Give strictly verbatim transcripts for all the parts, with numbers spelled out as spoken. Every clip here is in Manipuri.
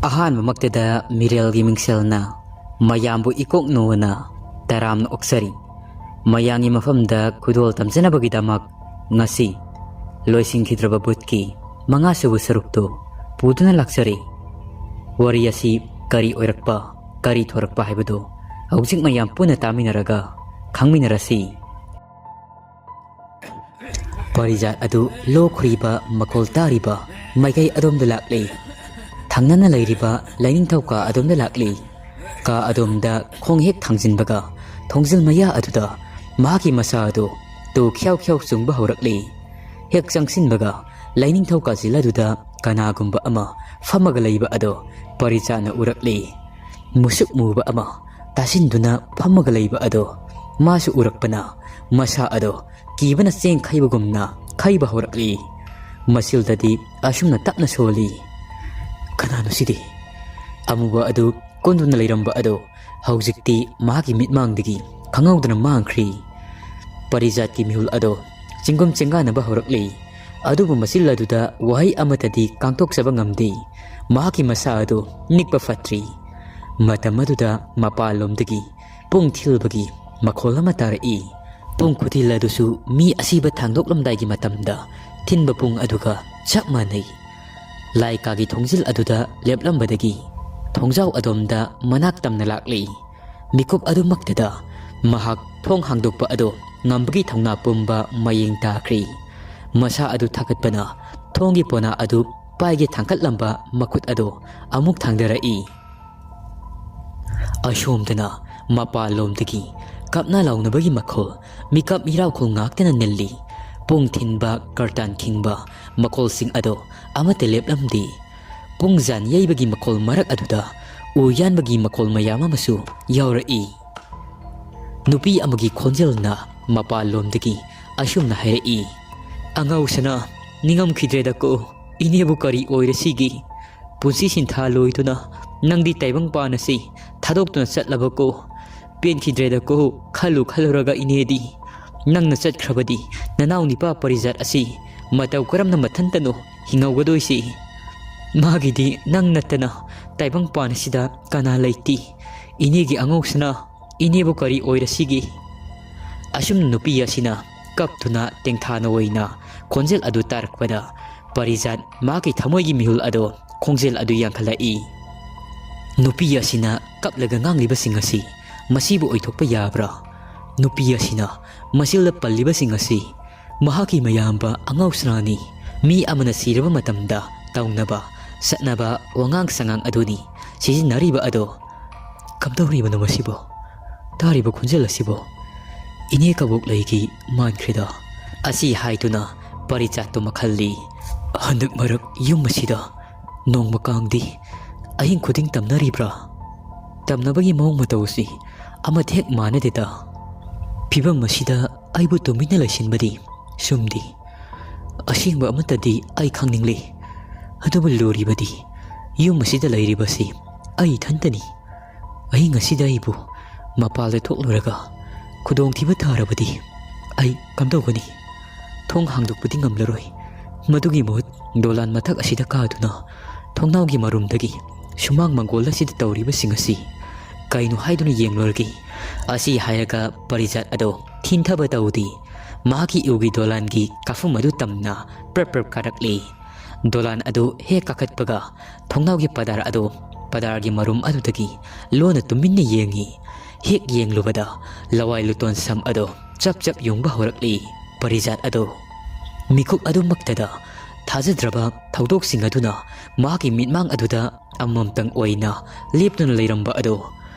ꯑꯍꯥꯟꯕꯃꯛꯇꯗ ꯃꯤꯔꯦꯜꯒꯤ ꯃꯤꯡꯁꯦꯜꯅ ꯃꯌꯥꯝꯕꯨ ꯏꯀꯣꯛ ꯅꯣꯅ ꯇꯔꯥꯝꯅ ꯑꯣꯛꯆꯔꯤ꯫ ꯃꯌꯥꯝꯒꯤ ꯃꯐꯝꯗ ꯈꯨꯗꯣꯜ ꯇꯝꯖꯅꯕꯒꯤꯗꯃꯛ ꯉꯁꯤ ꯂꯣꯏꯁꯤꯟꯈꯤꯗ꯭ꯔꯕ ꯚꯨꯠꯀꯤ ꯃꯉꯥꯁꯨꯕ ꯁꯔꯨꯛꯇꯨ ꯄꯨꯗꯨꯅ ꯂꯥꯛꯆꯔꯤ꯫ ꯋꯥꯔꯤ ꯑꯁꯤ ꯀꯔꯤ ꯑꯣꯏꯔꯛꯄ, ꯀꯔꯤ ꯊꯣꯔꯛꯄ ꯍꯥꯏꯕꯗꯨ ꯍꯧꯖꯤꯛ ꯃꯌꯥꯝ ꯄꯨꯟꯅ ꯇꯥꯃꯤꯟꯅꯔꯒ ꯈꯪꯃꯤꯟꯅꯔꯁꯤ꯫ ꯄꯔꯤꯖꯥꯠ ꯑꯗꯨ ꯂꯣ ꯈꯨꯔꯤꯕ ꯃꯈꯣꯜ ꯇꯥꯔꯤꯕ ꯃꯥꯏꯀꯩ ꯑꯗꯣꯝꯗ ꯂꯥꯛꯂꯤ꯫ ꯊꯪꯅꯅ ꯂꯩꯔꯤꯕ ꯂꯥꯏꯅꯤꯡꯊꯧ ꯀꯥ ꯑꯗꯣꯝꯗ ꯂꯥꯛꯂꯤ꯫ ꯀꯥ ꯑꯗꯣꯝꯗ ꯈꯣꯡ ꯍꯦꯛ ꯊꯥꯡꯖꯤꯟꯕꯒ ꯊꯣꯡꯖꯤꯜ ꯃꯌꯥ ꯑꯗꯨꯗ ꯃꯍꯥꯛꯀꯤ ꯃꯁꯥ ꯑꯗꯨ ꯇꯨ ꯈ꯭ꯌꯥꯎ ꯈ꯭ꯌꯥꯎ ꯆꯨꯡꯕ ꯍꯧꯔꯛꯂꯤ꯫ ꯍꯦꯛ ꯆꯪꯁꯤꯟꯕꯒ ꯂꯥꯏꯅꯤꯡꯊꯧ ꯀꯥꯁꯤꯜ ꯑꯗꯨꯗ ꯀꯅꯥꯒꯨꯝꯕ ꯑꯃ ꯐꯝꯃꯒ ꯂꯩꯕ ꯑꯗꯣ ꯄꯔꯤꯖꯥꯠꯅ ꯎꯔꯛꯂꯤ꯫ ꯃꯨꯁꯨꯛ ꯃꯨꯕ ꯑꯃ ꯇꯥꯁꯤꯟꯗꯨꯅ ꯐꯝꯃꯒ ꯂꯩꯕ ꯑꯗꯣ ꯃꯥꯁꯨ ꯎꯔꯛꯄꯅ ꯃꯁꯥ ꯑꯗꯣ ꯀꯤꯕꯅ ꯆꯦꯡ ꯈꯩꯕꯒꯨꯝꯅ ꯈꯩꯕ ꯍꯧꯔꯛꯂꯤ꯫ ꯃꯁꯤꯜꯗꯗꯤ ꯑꯁꯨꯝꯅ ꯇꯞꯅ ꯁꯣꯜꯂꯤ, "ꯀꯅꯥꯅꯣ ꯁꯤꯗꯤ?" ꯑꯃꯨꯕ ꯑꯗꯨ ꯀꯣꯟꯗꯨꯅ ꯂꯩꯔꯝꯕ ꯑꯗꯣ ꯍꯧꯖꯤꯛꯇꯤ ꯃꯍꯥꯛꯀꯤ ꯃꯤꯠꯃꯥꯡꯗꯒꯤ ꯈꯪꯍꯧꯗꯅ ꯃꯥꯡꯈ꯭ꯔꯤ꯫ ꯄꯔꯤꯖꯥꯠꯀꯤ ꯃꯤꯍꯨꯜ ꯑꯗꯣ ꯆꯤꯡꯒꯨꯝ ꯆꯦꯡꯒꯥꯟꯅꯕ ꯍꯧꯔꯛꯂꯤ꯫ ꯑꯗꯨꯕꯨ ꯃꯆꯤꯜ ꯑꯗꯨꯗ ꯋꯥꯍꯩ ꯑꯃꯠꯇꯗꯤ ꯀꯥꯡꯊꯣꯛꯆꯕ ꯉꯝꯗꯦ꯫ ꯃꯍꯥꯛꯀꯤ ꯃꯁꯥ ꯑꯗꯨ ꯅꯤꯛꯄ ꯐꯠꯇ꯭ꯔꯤ꯫ ꯃꯇꯝ ꯑꯗꯨꯗ ꯃꯄꯥꯟꯂꯣꯝꯗꯒꯤ ꯄꯨꯡ ꯊꯤꯜꯕꯒꯤ ꯃꯈꯣꯜ ꯑꯃ ꯇꯥꯔꯛꯏ꯫ ꯄꯨꯡ ꯈꯨꯊꯤꯜ ꯑꯗꯨꯁꯨ ꯃꯤ ꯑꯁꯤꯕ ꯊꯥꯡꯗꯣꯛꯂꯝꯗꯥꯏꯒꯤ ꯃꯇꯝꯗ ꯊꯤꯟꯕ ꯄꯨꯡ ꯑꯗꯨꯒ ꯆꯞ ꯃꯥꯟꯅꯩ꯫ ꯂꯥꯏ ꯀꯥꯒꯤ ꯊꯣꯡꯖꯤꯜ ꯑꯗꯨꯗ ꯂꯦꯞꯂꯝꯕꯗꯒꯤ ꯊꯣꯡꯖꯥꯎ ꯑꯗꯣꯝꯗ ꯃꯅꯥꯛ ꯇꯝꯅ ꯂꯥꯛꯂꯤ꯫ ꯃꯤꯀꯨꯞ ꯑꯗꯨꯃꯛꯇꯗ ꯃꯍꯥꯛ ꯊꯣꯡ ꯍꯥꯡꯗꯣꯛꯄ ꯑꯗꯨ ꯉꯝꯕꯒꯤ ꯊꯧꯅꯥ ꯄꯨꯝꯕ ꯃꯌꯦꯡ ꯇꯥꯈ꯭ꯔꯤ꯫ ꯃꯁꯥ ꯑꯗꯨ ꯊꯥꯒꯠꯄꯅ ꯊꯣꯡꯒꯤ ꯄꯣꯅꯥ ꯑꯗꯨ ꯄꯥꯏꯒꯦ ꯊꯥꯡꯒꯠꯂꯝꯕ ꯃꯈꯨꯠ ꯑꯗꯨ ꯑꯃꯨꯛ ꯊꯥꯡꯗꯔꯛꯏ꯫ ꯑꯁꯣꯝꯗꯅ ꯃꯄꯥꯟꯂꯣꯝꯗꯒꯤ ꯀꯞꯅ ꯂꯥꯎꯅꯕꯒꯤ ꯃꯈꯣꯜ, ꯃꯤꯀꯞ ꯃꯤꯔꯥꯎꯈꯣꯜ ꯉꯥꯛꯇꯅ ꯅꯤꯜꯂꯤ꯫ ꯄꯨꯡ ꯊꯤꯟꯕ, ꯀꯔꯇꯥꯟ ꯈꯤꯡꯕ ꯃꯈꯣꯜꯁꯤꯡ ꯑꯗꯣ ꯑꯃꯠꯇ ꯂꯦꯞꯂꯝꯗꯦ꯫ ꯄꯨꯡ ꯖꯥꯟ ꯌꯩꯕꯒꯤ ꯃꯈꯣꯜ ꯃꯔꯛ ꯑꯗꯨꯗ ꯎ ꯌꯥꯟꯕꯒꯤ ꯃꯈꯣꯜ ꯃꯌꯥꯝ ꯑꯃꯁꯨ ꯌꯥꯎꯔꯛꯏ꯫ ꯅꯨꯄꯤ ꯑꯃꯒꯤ ꯈꯣꯟꯖꯦꯜꯅ ꯃꯄꯥꯟꯂꯣꯝꯗꯒꯤ ꯑꯁꯨꯝꯅ ꯍꯥꯏꯔꯛꯏ, "ꯑꯉꯥꯎꯁꯅꯥ, ꯅꯤꯡꯉꯝꯈꯤꯗ꯭ꯔꯦꯗꯀꯣ, ꯏꯅꯦꯕꯨ ꯀꯔꯤ ꯑꯣꯏꯔꯁꯤꯒꯦ? ꯄꯨꯟꯁꯤ ꯁꯤꯟꯊꯥ ꯂꯣꯏꯗꯨꯅ ꯅꯪꯗꯤ ꯇꯥꯏꯕꯪ ꯄꯥꯟ ꯑꯁꯤ ꯊꯥꯗꯣꯛꯇꯨꯅ ꯆꯠꯂꯕꯀꯣ? ꯄꯦꯟꯈꯤꯗ꯭ꯔꯦꯗꯀꯣ, ꯈꯜꯂꯨ ꯈꯜꯂꯨꯔꯒ ꯏꯅꯦꯗꯤ꯫ ꯅꯪꯅ ꯆꯠꯈ꯭ꯔꯕꯗꯤ ꯅꯅꯥꯎ ꯅꯤꯄꯥ ꯄꯔꯤꯖꯥꯠ ꯑꯁꯤ ꯃꯇꯧ ꯀꯔꯝꯅ ꯃꯊꯟꯇꯅꯣ ꯍꯤꯡꯍꯧꯒꯗꯣꯏꯁꯤ? ꯃꯥꯒꯤꯗꯤ ꯅꯪ ꯅꯠꯇꯅ ꯇꯥꯏꯕꯪꯄꯥꯟ ꯑꯁꯤꯗ ꯀꯅꯥ ꯂꯩꯇꯦ? ꯏꯅꯦꯒꯤ ꯑꯉꯧꯁꯤꯅ ꯏꯅꯦꯕꯨ ꯀꯔꯤ ꯑꯣꯏꯔꯁꯤꯒꯦ?" ꯑꯁꯨꯝ ꯅꯨꯄꯤ ꯑꯁꯤꯅ ꯀꯞꯇꯨꯅ ꯇꯦꯡꯊꯥꯅ ꯑꯣꯏꯅ ꯈꯣꯟꯖꯦꯜ ꯑꯗꯨ ꯇꯥꯔꯛꯄꯗ ꯄꯔꯤꯖꯥꯠ ꯃꯍꯥꯛꯀꯤ ꯊꯃꯣꯏꯒꯤ ꯃꯤꯍꯨꯜ ꯑꯗꯣ ꯈꯣꯡꯖꯦꯜ ꯑꯗꯨ ꯌꯥꯡꯈꯠꯂꯛꯏ꯫ ꯅꯨꯄꯤ ꯑꯁꯤꯅ ꯀꯞꯂꯒ ꯉꯥꯡꯂꯤꯕꯁꯤꯡ ꯑꯁꯤ ꯃꯁꯤꯕꯨ ꯑꯣꯏꯊꯣꯛꯄ ꯌꯥꯕ꯭ꯔꯥ? ꯅꯨꯄꯤ ꯑꯁꯤꯅ ꯃꯆꯤꯜꯗ ꯄꯜꯂꯤꯕꯁꯤꯡ ꯑꯁꯤ ꯃꯍꯥꯛꯀꯤ ꯃꯌꯥꯝꯕ ꯑꯉꯥꯎꯁꯅꯥꯅꯤ꯫ ꯃꯤ ꯑꯃꯅ ꯁꯤꯔꯕ ꯃꯇꯝꯗ ꯇꯧꯅꯕ ꯆꯠꯅꯕ ꯋꯥꯉꯥꯡ ꯁꯉꯥꯡ ꯑꯗꯨꯅꯤ ꯁꯤꯖꯤꯟꯅꯔꯤꯕ ꯑꯗꯣ꯫ "ꯀꯝꯗꯧꯔꯤꯕꯅꯣ ꯃꯁꯤꯕꯣ? ꯇꯥꯔꯤꯕ ꯈꯣꯟꯖꯦꯜ ꯑꯁꯤꯕꯣ? ꯏꯅꯦ ꯀꯕꯣꯛꯂꯩꯒꯤ ꯃꯥꯟꯈ꯭ꯔꯦꯗ!" ꯑꯁꯤ ꯍꯥꯏꯗꯨꯅ ꯄꯔꯤꯖꯥꯠꯇꯨ ꯃꯈꯜꯂꯤ꯫ "ꯍꯟꯗꯛ ꯃꯔꯛ ꯌꯨꯝ ꯑꯁꯤꯗ ꯅꯣꯡꯃ ꯀꯥꯡꯗꯤ ꯑꯍꯤꯡ ꯈꯨꯗꯤꯡ ꯇꯝꯅꯔꯤꯕ꯭ꯔꯥ? ꯇꯝꯅꯕꯒꯤ ꯃꯑꯣꯡ ꯃꯇꯧ ꯑꯁꯤ ꯑꯃꯠꯇ ꯍꯦꯛ ꯃꯥꯟꯅꯗꯦꯗ꯫ ꯐꯤꯕꯝ ꯑꯁꯤꯗ ꯑꯩꯕꯨ ꯇꯨꯃꯤꯟꯅ ꯂꯩꯁꯤꯟꯕꯗꯤ ꯆꯨꯝꯗꯦ꯫ ꯑꯁꯦꯡꯕ ꯑꯃꯠꯇꯗꯤ ꯑꯩ ꯈꯪꯅꯤꯡꯂꯤ꯫ ꯑꯗꯨꯕꯨ ꯂꯨꯔꯤꯕꯗꯤ ꯌꯨꯝ ꯑꯁꯤꯗ ꯂꯩꯔꯤꯕꯁꯤ ꯑꯩ ꯏꯊꯟꯇꯅꯤ꯫ ꯑꯍꯤꯡ ꯑꯁꯤꯗ ꯑꯩꯕꯨ ꯃꯄꯥꯜꯗ ꯊꯣꯛꯂꯨꯔꯒ ꯈꯨꯗꯣꯡꯊꯤꯕ ꯊꯥꯔꯕꯗꯤ ꯑꯩ ꯀꯝꯗꯧꯒꯅꯤ? ꯊꯣꯡ ꯍꯥꯡꯗꯣꯛꯄꯗꯤ ꯉꯝꯂꯔꯣꯏ꯫ ꯃꯗꯨꯒꯤ ꯃꯍꯨꯠ ꯗꯣꯂꯥꯟ ꯃꯊꯛ ꯑꯁꯤꯗ ꯀꯥꯗꯨꯅ ꯊꯣꯡꯅꯥꯎꯒꯤ ꯃꯔꯨꯝꯗꯒꯤ ꯁꯨꯃꯥꯡ ꯃꯪꯒꯣꯜ ꯑꯁꯤꯗ ꯇꯧꯔꯤꯕꯁꯤꯡ ꯑꯁꯤ ꯀꯩꯅꯣ ꯍꯥꯏꯗꯨꯅ ꯌꯦꯡꯂꯨꯔꯒꯦ꯫" ꯑꯁꯤ ꯍꯥꯏꯔꯒ ꯄꯔꯤꯖꯥꯠ ꯑꯗꯣ ꯊꯤꯟꯊꯕ ꯇꯧꯗꯦ꯫ ꯃꯍꯥꯛꯀꯤ ꯎꯒꯤ ꯗꯣꯂꯥꯟꯒꯤ ꯀꯥꯐꯝ ꯑꯗꯨ ꯇꯝꯅ ꯄ꯭ꯔꯞ ꯄ꯭ꯔꯞ ꯀꯥꯔꯛꯂꯤ꯫ ꯗꯣꯂꯥꯟ ꯑꯗꯨ ꯍꯦꯛ ꯀꯥꯈꯠꯄꯒ ꯊꯣꯡꯅꯥꯎꯒꯤ ꯄꯗꯥꯔ ꯑꯗꯨ, ꯄꯗꯥꯔꯒꯤ ꯃꯔꯨꯝ ꯑꯗꯨꯗꯒꯤ ꯂꯣꯟꯅ ꯇꯨꯃꯤꯟꯅ ꯌꯦꯡꯉꯤ꯫ ꯍꯦꯛ ꯌꯦꯡꯂꯨꯕꯗ ꯂꯋꯥꯏ ꯂꯨꯇꯣꯟ ꯁꯝ ꯑꯗꯣ ꯆꯞ ꯆꯞ ꯌꯨꯡꯕ ꯍꯧꯔꯛꯂꯤ꯫ ꯄꯔꯤꯖꯥꯠ ꯑꯗꯣ ꯃꯤꯀꯨꯞ ꯑꯗꯨꯃꯛꯇꯗ ꯊꯥꯖꯗ꯭ꯔꯕ ꯊꯧꯗꯣꯛꯁꯤꯡ ꯑꯗꯨꯅ ꯃꯍꯥꯛꯀꯤ ꯃꯤꯠꯃꯥꯡ ꯑꯗꯨꯗ ꯑꯃꯃꯝꯇꯪ ꯑꯣꯏꯅ ꯂꯦꯞꯇꯨꯅ ꯂꯩꯔꯝꯕ ꯑꯗꯣ,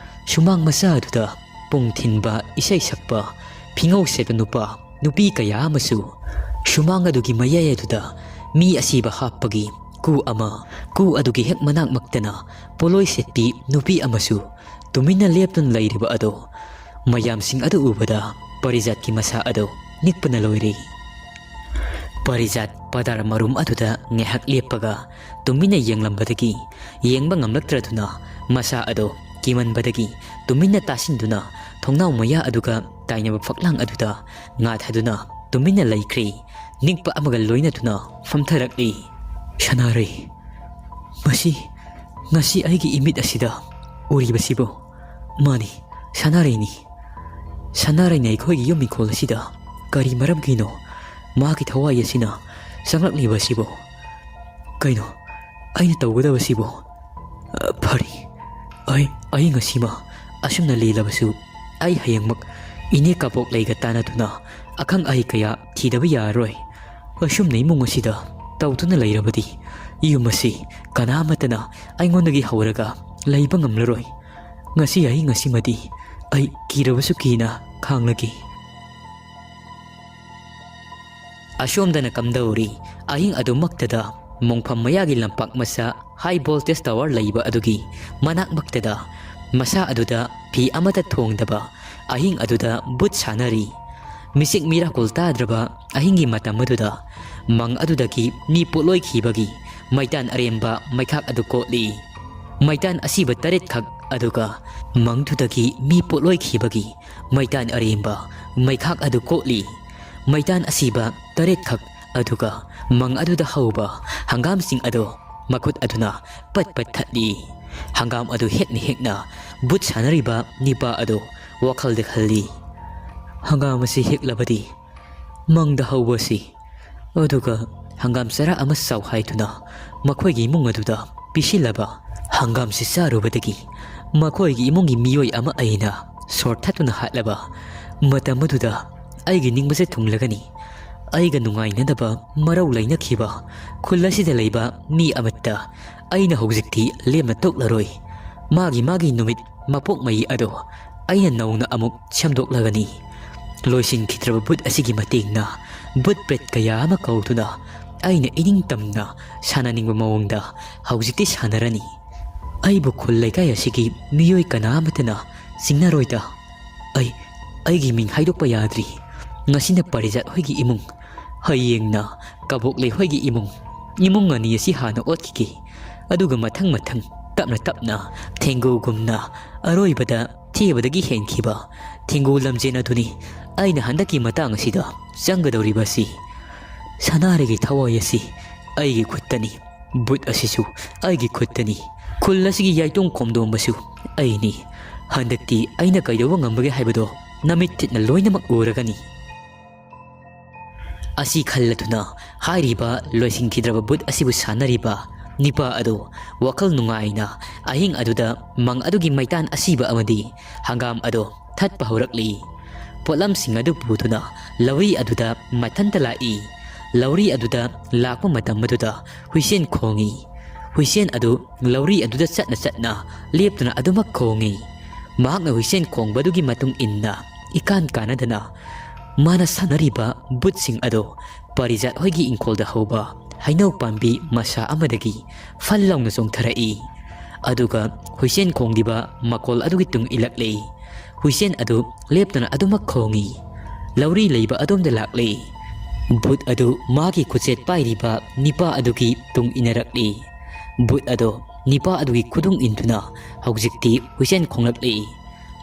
ꯁꯨꯃꯥꯡ ꯃꯆꯥ ꯑꯗꯨꯗ ꯄꯨꯡ ꯊꯤꯟꯕ, ꯏꯁꯩ ꯁꯛꯄ, ꯐꯤꯉꯧ ꯁꯦꯠꯄ ꯅꯨꯄꯥ ꯅꯨꯄꯤ ꯀꯌꯥ ꯑꯃꯁꯨ ꯁꯨꯃꯥꯡ ꯑꯗꯨꯒꯤ ꯃꯌꯥꯏ ꯑꯗꯨꯗ ꯃꯤ ꯑꯁꯤꯕ ꯍꯥꯞꯄꯒꯤ ꯀꯨ ꯑꯃ, ꯀꯨ ꯑꯗꯨꯒꯤ ꯍꯦꯛ ꯃꯅꯥꯛꯃꯛꯇꯅ ꯄꯣꯠꯂꯣꯏ ꯁꯦꯠꯄꯤ ꯅꯨꯄꯤ ꯑꯃꯁꯨ ꯇꯨꯃꯤꯟꯅ ꯂꯦꯞꯇꯨꯅ ꯂꯩꯔꯤꯕ ꯑꯗꯣ, ꯃꯌꯥꯝꯁꯤꯡ ꯑꯗꯨ ꯎꯕꯗ ꯄꯔꯤꯖꯥꯠꯀꯤ ꯃꯁꯥ ꯑꯗꯣ ꯅꯤꯛꯄꯅ ꯂꯣꯏꯔꯦ꯫ ꯄꯔꯤꯖꯥꯠ ꯄꯗꯥꯔ ꯃꯔꯨꯝ ꯑꯗꯨꯗ ꯉꯥꯏꯍꯥꯛ ꯂꯦꯞꯄꯒ ꯇꯨꯃꯤꯟꯅ ꯌꯦꯡꯂꯝꯕꯗꯒꯤ ꯌꯦꯡꯕ ꯉꯝꯂꯛꯇ꯭ꯔꯗꯨꯅ ꯃꯁꯥ ꯑꯗꯣ ꯀꯤꯃꯟꯕꯗꯒꯤ ꯇꯨꯃꯤꯟꯅ ꯇꯥꯁꯤꯟꯗꯨꯅ ꯊꯣꯡꯅꯥꯎ ꯃꯌꯥ ꯑꯗꯨꯒ ꯇꯥꯏꯅꯕ ꯐꯛꯂꯥꯡ ꯑꯗꯨꯗ ꯉꯥꯊꯗꯨꯅ ꯇꯨꯃꯤꯟꯅ ꯂꯩꯈ꯭ꯔꯦ꯫ ꯅꯤꯛꯄ ꯑꯃꯒ ꯂꯣꯏꯅꯗꯨꯅ ꯐꯝꯊꯔꯛꯂꯤ꯫ "ꯁꯅꯥꯔꯩ, ꯃꯁꯤ, ꯉꯁꯤ ꯑꯩꯒꯤ ꯏꯃꯤꯠ ꯑꯁꯤꯗ ꯎꯔꯤꯕꯁꯤꯕꯨ? ꯃꯥꯅꯤ, ꯁꯅꯥꯔꯩꯅꯤ꯫ ꯁꯅꯥꯔꯩꯅ ꯑꯩꯈꯣꯏꯒꯤ ꯌꯨꯝ ꯏꯪꯈꯣꯜ ꯑꯁꯤꯗ ꯀꯔꯤ ꯃꯔꯝꯒꯤꯅꯣ ꯃꯍꯥꯛꯀꯤ ꯊꯋꯥꯏ ꯑꯁꯤꯅ ꯆꯪꯂꯛꯂꯤꯕ ꯑꯁꯤꯕꯨ? ꯀꯩꯅꯣ ꯑꯩꯅ ꯇꯧꯒꯗꯕꯁꯤꯕꯨ? ꯑ, ꯐꯔꯦ, ꯑꯩ, ꯑꯩ ꯉꯁꯤꯃ ꯑꯁꯨꯝꯅ ꯂꯦꯜꯂꯕꯁꯨ, ꯑꯩ ꯍꯌꯦꯡꯃꯛ ꯏꯅꯦ ꯀꯕꯣꯛ ꯂꯩꯒ ꯇꯥꯟꯅꯗꯨꯅ ꯑꯈꯪ ꯑꯍꯩ ꯀꯌꯥ ꯊꯤꯗꯕ ꯌꯥꯔꯔꯣꯏ꯫ ꯑꯁꯨꯝꯅ ꯏꯃꯨꯡ ꯑꯁꯤꯗ ꯇꯧꯗꯨꯅ ꯂꯩꯔꯕꯗꯤ ꯌꯨꯝ ꯑꯁꯤ ꯀꯅꯥ ꯑꯃꯠꯇꯅ ꯑꯩꯉꯣꯟꯗꯒꯤ ꯍꯧꯔꯒ ꯂꯩꯕ ꯉꯝꯂꯔꯣꯏ꯫ ꯉꯁꯤ ꯑꯍꯤꯡ ꯑꯁꯤꯃꯗꯤ ꯑꯩ ꯀꯤꯔꯕꯁꯨ ꯀꯤꯅ ꯈꯥꯡꯂꯒꯦ꯫ ꯑꯁꯣꯝꯗꯅ ꯀꯝꯗꯧꯔꯤ? ꯑꯍꯤꯡ ꯑꯗꯨꯃꯛꯇꯗ ꯃꯣꯡꯐꯝ ꯃꯌꯥꯒꯤ ꯂꯝꯄꯥꯛ ꯃꯆꯥ high voltage tower ꯂꯩꯕ ꯑꯗꯨꯒꯤ ꯃꯅꯥꯛꯃꯛꯇꯗ ꯃꯁꯥ ꯑꯗꯨꯗ ꯐꯤ ꯑꯃꯠꯇ ꯊꯣꯡꯗꯕ ꯑꯍꯤꯡ ꯑꯗꯨꯗ ꯚꯨꯠ ꯁꯥꯟꯅꯔꯤ꯫ ꯃꯤꯆꯤꯛ ꯃꯤꯔꯥꯀꯨꯜ ꯇꯥꯗ꯭ꯔꯕ ꯑꯍꯤꯡꯒꯤ ꯃꯇꯝ ꯑꯗꯨꯗ ꯃꯪ ꯑꯗꯨꯗꯒꯤ ꯃꯤ ꯄꯣꯠꯂꯣꯏꯈꯤꯕꯒꯤ ꯃꯩꯇꯥꯟ ꯑꯔꯦꯝꯕ ꯃꯩꯈꯥꯛ ꯑꯗꯨ ꯀꯣꯠꯂꯤ꯫ ꯃꯩꯇꯥꯟ ꯑꯁꯤꯕ ꯇꯔꯦꯠꯈꯛ ꯑꯗꯨꯒ ꯃꯪꯗꯨꯗꯒꯤ ꯃꯤ ꯄꯣꯠꯂꯣꯏꯈꯤꯕꯒꯤ ꯃꯩꯇꯥꯟ ꯑꯔꯦꯝꯕ ꯃꯩꯈꯥꯛ ꯑꯗꯨ ꯀꯣꯠꯂꯤ꯫ ꯃꯩꯇꯥꯟ ꯑꯁꯤꯕ ꯇꯔꯦꯠꯈꯛ ꯑꯗꯨꯒ ꯃꯪ ꯑꯗꯨꯗ ꯍꯧꯕ ꯍꯪꯒꯥꯝꯁꯤꯡ ꯑꯗꯨ ꯃꯈꯨꯠ ꯑꯗꯨꯅ ꯄꯠ ꯄꯠ ꯊꯠꯂꯤ꯫ ꯍꯪꯒꯥꯝ ꯑꯗꯨ ꯍꯦꯛꯅ ꯍꯦꯛꯅ ꯚꯨꯠ ꯁꯥꯟꯅꯔꯤꯕ ꯅꯤꯄꯥ ꯑꯗꯨ ꯋꯥꯈꯜꯗ ꯈꯜꯂꯤ꯫ ꯍꯪꯒꯥꯝ ꯑꯁꯤ ꯍꯦꯛꯂꯕꯗꯤ ꯃꯪꯗ ꯍꯧꯕ ꯑꯁꯤ, ꯑꯗꯨꯒ ꯍꯪꯒꯥꯝ ꯆꯔꯥ ꯑꯃ ꯆꯥꯎ ꯍꯥꯏꯗꯨꯅ ꯃꯈꯣꯏꯒꯤ ꯏꯃꯨꯡ ꯑꯗꯨꯗ ꯄꯤꯁꯤꯜꯂꯕ ꯍꯪꯒꯥꯝꯁꯤ ꯆꯥꯔꯨꯕꯗꯒꯤ ꯃꯈꯣꯏꯒꯤ ꯏꯃꯨꯡꯒꯤ ꯃꯤꯑꯣꯏ ꯑꯃ ꯑꯩꯅ ꯁꯣꯔ ꯊꯠꯇꯨꯅ ꯍꯥꯠꯂꯕ ꯃꯇꯝ ꯑꯗꯨꯗ ꯑꯩꯒꯤ ꯅꯤꯡꯕꯁꯦ ꯊꯨꯡꯂꯒꯅꯤ꯫ ꯑꯩꯒ ꯅꯨꯡꯉꯥꯏꯅꯗꯕ ꯃꯔꯧ ꯂꯩꯅꯈꯤꯕ ꯈꯨꯜ ꯑꯁꯤꯗ ꯂꯩꯕ ꯃꯤ ꯑꯃꯠꯇ ꯑꯩꯅ ꯍꯧꯖꯤꯛꯇꯤ ꯂꯦꯝꯅ ꯇꯣꯛꯂꯔꯣꯏ꯫ ꯃꯥꯒꯤ ꯃꯥꯒꯤ ꯅꯨꯃꯤꯠ ꯃꯄꯣꯛ ꯃꯩ ꯑꯗꯣ ꯑꯩꯅ ꯅꯧꯅ ꯑꯃꯨꯛ ꯁꯦꯝꯗꯣꯛꯂꯒꯅꯤ꯫ ꯂꯣꯏꯁꯤꯟꯈꯤꯗ꯭ꯔꯕ ꯚꯨꯠ ꯑꯁꯤꯒꯤ ꯃꯇꯦꯡꯅ ꯚꯨꯠ ꯄ꯭ꯔꯦꯠ ꯀꯌꯥ ꯑꯃ ꯀꯧꯗꯨꯅ ꯑꯩꯅ ꯏꯅꯤꯡꯇꯝꯅ ꯁꯥꯟꯅꯅꯤꯡꯕ ꯃꯑꯣꯡꯗ ꯍꯧꯖꯤꯛꯇꯤ ꯁꯥꯟꯅꯔꯅꯤ꯫ ꯑꯩꯕꯨ ꯈꯨꯜ ꯂꯩꯀꯥꯏ ꯑꯁꯤꯒꯤ ꯃꯤꯑꯣꯏ ꯀꯅꯥ ꯑꯃꯠꯇꯅ ꯆꯤꯡꯅꯔꯣꯏꯗ꯫ ꯑꯩ, ꯑꯩꯒꯤ ꯃꯤꯡ ꯍꯥꯏꯗꯣꯛꯄ ꯌꯥꯗ꯭ꯔꯤ꯫ ꯉꯁꯤꯅ ꯄꯥꯔꯤꯖꯥꯠ ꯍꯣꯏꯒꯤ ꯏꯃꯨꯡ, ꯍꯌꯦꯡꯅ ꯀꯕꯣꯛꯂꯩ ꯍꯣꯏꯒꯤ ꯏꯃꯨꯡ꯫ ꯏꯃꯨꯡ ꯑꯅꯤ ꯑꯁꯤ ꯍꯥꯟꯅ ꯑꯣꯠꯈꯤꯒꯦ, ꯑꯗꯨꯒ ꯃꯊꯪ ꯃꯊꯪ ꯇꯞꯅ ꯇꯞꯅ ꯊꯦꯡꯒꯨꯒꯨꯝꯅ ꯑꯔꯣꯏꯕꯗ ꯊꯦꯕꯗꯒꯤ ꯍꯦꯟꯈꯤꯕ ꯊꯦꯡꯒꯨ ꯂꯝꯖꯦꯟ ꯑꯗꯨꯅꯤ ꯑꯩꯅ ꯍꯟꯗꯛꯀꯤ ꯃꯇꯥꯡ ꯑꯁꯤꯗ ꯆꯪꯒꯗꯧꯔꯤꯕ ꯑꯁꯤ꯫ ꯁꯅꯥꯔꯩꯒꯤ ꯊꯋꯥꯏ ꯑꯁꯤ ꯑꯩꯒꯤ ꯈꯨꯠꯇꯅꯤ꯫ ꯕꯨꯠ ꯑꯁꯤꯁꯨ ꯑꯩꯒꯤ ꯈꯨꯠꯇꯅꯤ꯫ ꯈꯨꯜ ꯑꯁꯤꯒꯤ ꯌꯥꯏꯇꯣꯡ ꯈꯣꯝꯗꯣꯝꯕꯁꯨ ꯑꯩꯅꯤ꯫ ꯍꯟꯗꯛꯇꯤ ꯑꯩꯅ ꯀꯩꯗꯧꯕ ꯉꯝꯕꯒꯦ ꯍꯥꯏꯕꯗꯣ ꯅꯃꯤꯠ ꯊꯤꯠꯅ ꯂꯣꯏꯅꯃꯛ ꯎꯔꯒꯅꯤ꯫ ꯑꯁꯤ ꯈꯜꯂꯗꯨꯅ ꯍꯥꯏꯔꯤꯕ ꯂꯣꯏꯁꯤꯟꯈꯤꯗ꯭ꯔꯕ ꯕꯨꯠ ꯑꯁꯤꯕꯨ ꯁꯥꯟꯅꯔꯤꯕ ꯅꯤꯄꯥ ꯑꯗꯨ ꯋꯥꯈꯜ ꯅꯨꯡꯉꯥꯏꯅ ꯑꯍꯤꯡ ꯑꯗꯨꯗ ꯃꯪ ꯑꯗꯨꯒꯤ ꯃꯩꯇꯥꯟ ꯑꯁꯤꯕ ꯑꯃꯗꯤ ꯍꯪꯒꯥꯝ ꯑꯗꯨ ꯊꯠꯄ ꯍꯧꯔꯛꯂꯤ꯫ ꯄꯣꯠꯂꯝꯁꯤꯡ ꯑꯗꯨ ꯄꯨꯗꯨꯅ ꯂꯧꯔꯤ ꯑꯗꯨꯗ ꯃꯊꯟꯇ ꯂꯥꯛꯏ꯫ ꯂꯧꯔꯤ ꯑꯗꯨꯗ ꯂꯥꯛꯄ ꯃꯇꯝ ꯑꯗꯨꯗ ꯍꯨꯏꯁꯦꯟ ꯈꯣꯡꯏ꯫ ꯍꯨꯏꯁꯦꯟ ꯑꯗꯨ ꯂꯧꯔꯤ ꯑꯗꯨꯗ ꯆꯠꯅ ꯆꯠꯅ ꯂꯦꯞꯇꯨꯅ ꯑꯗꯨꯃꯛ ꯈꯣꯡꯏ꯫ ꯃꯍꯥꯛꯅ ꯍꯨꯏꯁꯦꯟ ꯈꯣꯡꯕꯗꯨꯒꯤ ꯃꯇꯨꯡ ꯏꯟꯅ ꯏꯀꯥꯟ ꯀꯥꯟꯅꯗꯅ ꯃꯥꯅ ꯁꯥꯟꯅꯔꯤꯕ ꯕꯨꯠꯁꯤꯡ ꯑꯗꯨ ꯄꯥꯔꯤꯖꯥꯠ ꯍꯣꯏꯒꯤ ꯏꯪꯈꯣꯜꯗ ꯍꯧꯕ ꯍꯩꯅꯧ ꯄꯥꯝꯕꯤ ꯃꯁꯥ ꯑꯃꯗꯒꯤ ꯐꯜ ꯂꯥꯎꯅ ꯆꯣꯡꯊꯔꯛꯏ꯫ ꯑꯗꯨꯒ ꯍꯨꯏꯁꯦꯟ ꯈꯣꯡꯂꯤꯕ ꯃꯈꯣꯜ ꯑꯗꯨꯒꯤ ꯇꯨꯡ ꯏꯜꯂꯛꯂꯤ꯫ ꯍꯨꯏꯁꯦꯟ ꯑꯗꯨ ꯂꯦꯞꯇꯅ ꯑꯗꯨꯃꯛ ꯈꯣꯡꯏ꯫ ꯂꯧꯔꯤ ꯂꯩꯕ ꯑꯗꯣꯝꯗ ꯂꯥꯛꯂꯤ꯫ ꯕꯨꯠ ꯑꯗꯨ ꯃꯥꯒꯤ ꯈꯨꯠꯆꯦꯠ ꯄꯥꯏꯔꯤꯕ ꯅꯤꯄꯥ ꯑꯗꯨꯒꯤ ꯇꯨꯡ ꯏꯟꯅꯔꯛꯂꯤ꯫ ꯕꯨꯠ ꯑꯗꯨ ꯅꯤꯄꯥ ꯑꯗꯨꯒꯤ ꯈꯨꯗꯨꯡ ꯏꯟꯗꯨꯅ ꯍꯧꯖꯤꯛꯇꯤ ꯍꯨꯏꯁꯦꯟ ꯈꯣꯡꯂꯛꯂꯤ꯫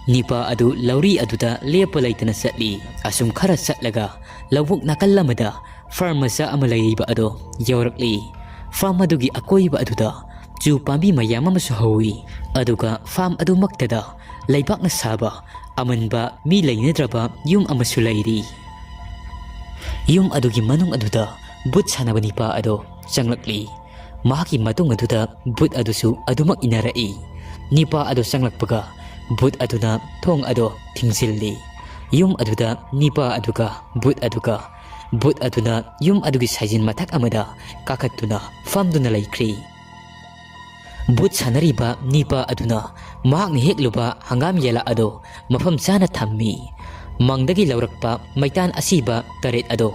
ꯅꯤꯄꯥ ꯑꯗꯨ ꯂꯧꯔꯤ ꯑꯗꯨꯗ ꯂꯦꯞꯄ ꯂꯩꯇꯅ ꯆꯠꯂꯤ꯫ ꯑꯁꯨꯝ ꯈꯔ ꯆꯠꯂꯒ ꯂꯧꯕꯨꯛ ꯅꯥꯀꯜ ꯑꯃꯗ ꯐꯥꯔꯝ ꯃꯆꯥ ꯑꯃ ꯂꯩꯔꯤꯕ ꯑꯗꯨ ꯌꯧꯔꯛꯂꯤ꯫ ꯐꯥꯔꯝ ꯑꯗꯨꯒꯤ ꯑꯀꯣꯏꯕ ꯑꯗꯨꯗ ꯆꯨ ꯄꯥꯝꯕꯤ ꯃꯌꯥꯝ ꯑꯃꯁꯨ ꯍꯧꯏ꯫ ꯑꯗꯨꯒ ꯐꯥꯔꯝ ꯑꯗꯨꯃꯛꯇꯗ ꯂꯩꯕꯥꯛꯅ ꯁꯥꯕ ꯑꯃꯟꯕ ꯃꯤ ꯂꯩꯅꯗ꯭ꯔꯕ ꯌꯨꯝ ꯑꯃꯁꯨ ꯂꯩꯔꯤ꯫ ꯌꯨꯝ ꯑꯗꯨꯒꯤ ꯃꯅꯨꯡ ꯑꯗꯨꯗ ꯕꯨꯠ ꯁꯥꯟꯅꯕ ꯅꯤꯄꯥ ꯑꯗꯨ ꯆꯪꯂꯛꯂꯤ꯫ ꯃꯍꯥꯛꯀꯤ ꯃꯇꯨꯡ ꯑꯗꯨꯗ ꯕꯨꯠ ꯑꯗꯨꯁꯨ ꯑꯗꯨꯃꯛ ꯏꯟꯅꯔꯛꯏ꯫ ꯅꯤꯄꯥ ꯑꯗꯨ ꯆꯪꯂꯛꯄꯒ ꯕꯨꯠ ꯑꯗꯨꯅ ꯊꯣꯡ ꯑꯗꯨ ꯊꯤꯡꯖꯤꯜꯂꯤ꯫ ꯌꯨꯝ ꯑꯗꯨꯗ ꯅꯤꯄꯥ ꯑꯗꯨꯒ ꯕꯨꯠ ꯑꯗꯨꯒ ꯕꯨꯠ ꯑꯗꯨꯅ ꯌꯨꯝ ꯑꯗꯨꯒꯤ ꯁꯥꯏꯖꯤꯟ ꯃꯊꯛ ꯑꯃꯗ ꯀꯥꯈꯠꯇꯨꯅ ꯐꯝꯗꯨꯅ ꯂꯩꯈ꯭ꯔꯤ꯫ ꯕꯨꯠ ꯁꯥꯟꯅꯔꯤꯕ ꯅꯤꯄꯥ ꯑꯗꯨꯅ ꯃꯍꯥꯛꯅ ꯍꯦꯛꯂꯨꯕ ꯍꯪꯒꯥꯝ ꯌꯦꯂꯥ ꯑꯗꯨ ꯃꯐꯝ ꯆꯥꯅ ꯊꯝꯃꯤ꯫ ꯃꯪꯗꯒꯤ ꯂꯧꯔꯛꯄ ꯃꯩꯇꯥꯟ ꯑꯁꯤꯕ ꯇꯔꯦꯠ ꯑꯗꯨ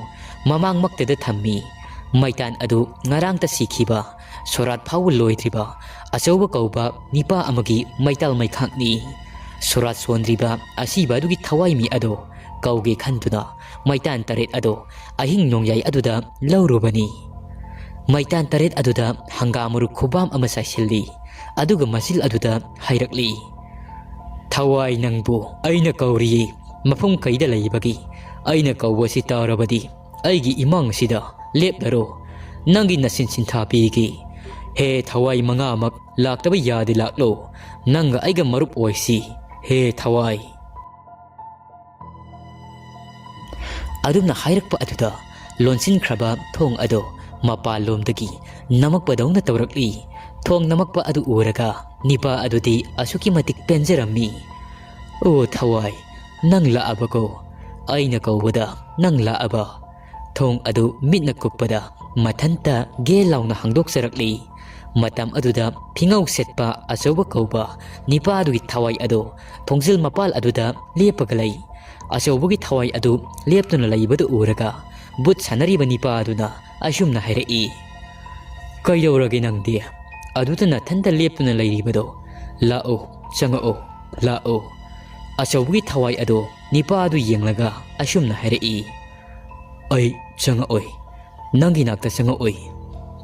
ꯃꯃꯥꯡꯃꯛꯇꯗ ꯊꯝꯃꯤ꯫ ꯃꯩꯇꯥꯟ ꯑꯗꯨ ꯉꯔꯥꯡꯇ ꯁꯤꯈꯤꯕ, ꯁꯣꯔꯥꯠ ꯐꯥꯎꯕ ꯂꯣꯏꯗ꯭ꯔꯤꯕ ꯑꯆꯧꯕ ꯀꯧꯕ ꯅꯤꯄꯥ ꯑꯃꯒꯤ ꯃꯩꯇꯥꯜ ꯃꯩꯈꯥꯛꯅꯤ꯫ ꯁꯣꯔꯥꯠ ꯁꯣꯟꯗ꯭ꯔꯤꯕ ꯑꯁꯤꯕ ꯑꯗꯨꯒꯤ ꯊꯋꯥꯏ ꯃꯤ ꯑꯗꯨ ꯀꯧꯒꯦ ꯈꯟꯗꯨꯅ ꯃꯩꯇꯥꯟ ꯇꯔꯦꯠ ꯑꯗꯨ ꯑꯍꯤꯡ ꯅꯣꯡꯌꯥꯏ ꯑꯗꯨꯗ ꯂꯧꯔꯨꯕꯅꯤ꯫ ꯃꯩꯇꯥꯟ ꯇꯔꯦꯠ ꯑꯗꯨꯗ ꯍꯪꯒꯥꯝ ꯃꯔꯨ ꯈꯨꯕꯥꯝ ꯑꯃ ꯆꯥꯏꯁꯤꯜꯂꯤ, ꯑꯗꯨꯒ ꯃꯆꯤꯜ ꯑꯗꯨꯗ ꯍꯥꯏꯔꯛꯂꯤ, "ꯊꯋꯥꯏ ꯅꯪꯕꯨ ꯑꯩꯅ ꯀꯧꯔꯤꯌꯦ, ꯃꯐꯝ ꯀꯩꯗ ꯂꯩꯕꯒꯤ? ꯑꯩꯅ ꯀꯧꯕꯁꯤ ꯇꯥꯔꯕꯗꯤ ꯑꯩꯒꯤ ꯏꯃꯥꯡ ꯑꯁꯤꯗ ꯂꯦꯞꯂꯔꯣ꯫ ꯅꯪꯒꯤ ꯅꯁꯤꯟ ꯁꯤꯟꯊꯥ ꯄꯤꯒꯦ꯫ ꯍꯦ ꯊꯋꯥꯏ ꯃꯉꯥꯃꯛ, ꯂꯥꯛꯇꯕ ꯌꯥꯗꯦ, ꯂꯥꯛꯂꯣ꯫ ꯅꯪꯒ ꯑꯩꯒ ꯃꯔꯨꯞ ꯑꯣꯏꯁꯤ, ꯍꯦ ꯊꯋꯥꯏ꯫ ꯑꯗꯨꯝꯅ ꯍꯥꯏꯔꯛꯄ ꯑꯗꯨꯗ ꯂꯣꯟꯁꯤꯟꯈ꯭ꯔꯕ ꯊꯣꯡ ꯑꯗꯨ ꯃꯄꯥꯟꯂꯣꯝꯗꯒꯤ ꯅꯝꯃꯛꯄꯗꯧꯅ ꯇꯧꯔꯛꯂꯤ꯫ ꯊꯣꯡ ꯅꯝꯃꯛꯄ ꯑꯗꯨ ꯎꯔꯒ ꯅꯤꯄꯥ ꯑꯗꯨꯗꯤ ꯑꯁꯨꯛꯀꯤ ꯃꯇꯤꯛ ꯄꯦꯟꯖꯔꯝꯃꯤ꯫ "ꯑꯣ ꯊꯋꯥꯏ, ꯅꯪ ꯂꯥꯛꯑꯕꯀꯣ? ꯑꯩꯅ ꯀꯧꯕꯗ ꯅꯪ ꯂꯥꯛꯑꯕ?" ꯊꯣꯡ ꯑꯗꯨ ꯃꯤꯠꯅ ꯀꯨꯞꯄꯗ ꯃꯊꯟꯇ ꯒꯦ ꯂꯥꯎꯅ ꯍꯥꯡꯗꯣꯛꯆꯔꯛꯂꯤ꯫ ꯃꯇꯝ ꯑꯗꯨꯗ ꯐꯤꯉꯧ ꯁꯦꯠꯄ ꯑꯆꯧꯕ ꯀꯧꯕ ꯅꯤꯄꯥ ꯑꯗꯨꯒꯤ ꯊꯋꯥꯏ ꯑꯗꯨ ꯊꯣꯡꯖꯤꯜ ꯃꯄꯥꯜ ꯑꯗꯨꯗ ꯂꯦꯞꯄꯒ ꯂꯩ꯫ ꯑꯆꯧꯕꯒꯤ ꯊꯋꯥꯏ ꯑꯗꯨ ꯂꯦꯞꯇꯨꯅ ꯂꯩꯕꯗꯨ ꯎꯔꯒ ꯕꯨꯠ ꯁꯥꯟꯅꯔꯤꯕ ꯅꯤꯄꯥ ꯑꯗꯨꯅ ꯑꯁꯨꯝꯅ ꯍꯥꯏꯔꯛꯏ, "ꯀꯩꯗꯧꯔꯒꯦ ꯅꯪꯗꯤ? ꯑꯗꯨꯗ ꯅꯊꯟꯇ ꯂꯦꯞꯇꯨꯅ ꯂꯩꯔꯤꯕꯗꯣ? ꯂꯥꯛꯑꯣ, ꯆꯪꯉꯛꯑꯣ, ꯂꯥꯛꯑꯣ꯫" ꯑꯆꯧꯕꯒꯤ ꯊꯋꯥꯏ ꯑꯗꯣ ꯅꯤꯄꯥ ꯑꯗꯨ ꯌꯦꯡꯂꯒ ꯑꯁꯨꯝꯅ ꯍꯥꯏꯔꯛꯏ, "ꯑꯩ ꯆꯪꯉꯛꯑꯣꯏ, ꯅꯪꯒꯤ ꯅꯥꯛꯇ ꯆꯪꯉꯛꯑꯣꯏ꯫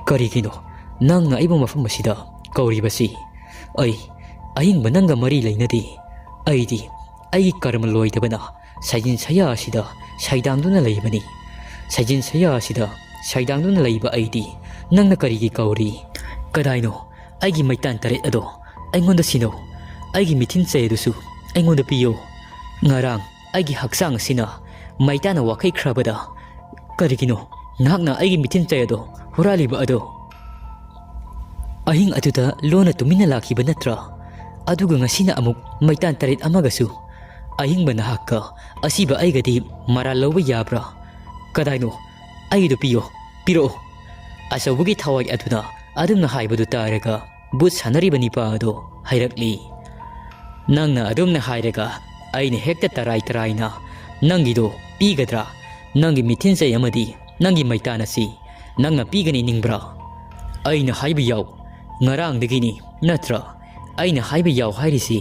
ꯀꯔꯤꯒꯤꯅꯣ ꯅꯪꯅ ꯑꯩꯕꯨ ꯃꯐꯝ ꯑꯁꯤꯗ ꯀꯧꯔꯤꯕꯁꯤ? ꯑꯩ ꯑꯍꯤꯡꯕ ꯅꯪꯒ ꯃꯔꯤ ꯂꯩꯅꯗꯦ꯫ ꯑꯩꯗꯤ ꯑꯩꯒꯤ ꯀꯔꯃ ꯂꯣꯏꯗꯕꯅ ꯁꯩꯖꯤꯟ ꯁꯌꯥ ꯑꯁꯤꯗ ꯁꯩꯗꯥꯡꯗꯨꯅ ꯂꯩꯕꯅꯤ꯫ ꯁꯩꯖꯤꯟ ꯁꯌꯥ ꯑꯁꯤꯗ ꯁꯩꯗꯥꯡꯗꯨꯅ ꯂꯩꯕ ꯑꯩꯗꯤ ꯅꯪꯅ ꯀꯔꯤꯒꯤ ꯀꯧꯔꯤ? ꯀꯗꯥꯏꯅꯣ ꯑꯩꯒꯤ ꯃꯩꯇꯥꯟ ꯇꯔꯦꯠ ꯑꯗꯣ? ꯑꯩꯉꯣꯟꯗ ꯁꯤꯟꯅꯧ꯫ ꯑꯩꯒꯤ ꯃꯤꯊꯤꯟ ꯆꯩ ꯑꯗꯨꯁꯨ ꯑꯩꯉꯣꯟꯗ ꯄꯤꯌꯨ꯫ ꯉꯔꯥꯡ ꯑꯩꯒꯤ ꯍꯛꯆꯥꯡ ꯑꯁꯤꯅ ꯃꯩꯇꯥꯟꯅ ꯋꯥꯈꯩꯈ꯭ꯔꯕꯗ ꯀꯔꯤꯒꯤꯅꯣ ꯅꯍꯥꯛꯅ ꯑꯩꯒꯤ ꯃꯤꯊꯤꯟ ꯆꯩ ꯑꯗꯣ ꯍꯨꯔꯥꯜꯂꯤꯕ ꯑꯗꯣ?" ꯑꯍꯤꯡ ꯑꯗꯨꯗ ꯂꯣꯟꯅ ꯇꯨꯃꯤꯟꯅ ꯂꯥꯛꯈꯤꯕ ꯅꯠꯇ꯭ꯔꯥ? ꯑꯗꯨꯒ ꯉꯁꯤꯅ ꯑꯃꯨꯛ ꯃꯩꯇꯥꯟ ꯇꯔꯦꯠ ꯑꯃꯒꯁꯨ꯫ ꯑꯍꯤꯡꯕ ꯅꯍꯥꯛꯀ ꯑꯁꯤꯕ ꯑꯩꯒꯗꯤ ꯃꯔꯥꯜ ꯂꯧꯕ ꯌꯥꯕ꯭ꯔꯥ? ꯀꯗꯥꯏꯅꯣ? ꯑꯩꯗꯣ ꯄꯤꯌꯣ, ꯄꯤꯔꯛꯑꯣ꯫ ꯑꯆꯧꯕꯒꯤ ꯊꯋꯥꯏ ꯑꯗꯨꯅ ꯑꯗꯨꯝꯅ ꯍꯥꯏꯕꯗꯨ ꯇꯥꯔꯒ ꯕꯨꯠ ꯁꯥꯟꯅꯔꯤꯕ ꯅꯤꯄꯥ ꯑꯗꯣ ꯍꯥꯏꯔꯛꯂꯤ, "ꯅꯪꯅ ꯑꯗꯨꯝꯅ ꯍꯥꯏꯔꯒ ꯑꯩꯅ ꯍꯦꯛꯇ ꯇꯔꯥꯏ ꯇꯔꯥꯏꯅ ꯅꯪꯒꯤꯗꯣ ꯄꯤꯒꯗ꯭ꯔꯥ? ꯅꯪꯒꯤ ꯃꯤꯊꯤꯟ ꯆꯩ ꯑꯃꯗꯤ ꯅꯪꯒꯤ ꯃꯩꯇꯥꯟ ꯑꯁꯤ ꯅꯪꯅ ꯄꯤꯒꯅꯤ ꯅꯤꯡꯕ꯭ꯔꯥ? ꯑꯩꯅ ꯍꯥꯏꯕ ꯌꯥꯎ, ꯉꯔꯥꯡꯗꯒꯤꯅꯤ ꯅꯠꯇ꯭ꯔꯥ ꯑꯩꯅ ꯍꯥꯏꯕ ꯌꯥꯎ ꯍꯥꯏꯔꯤꯁꯤ?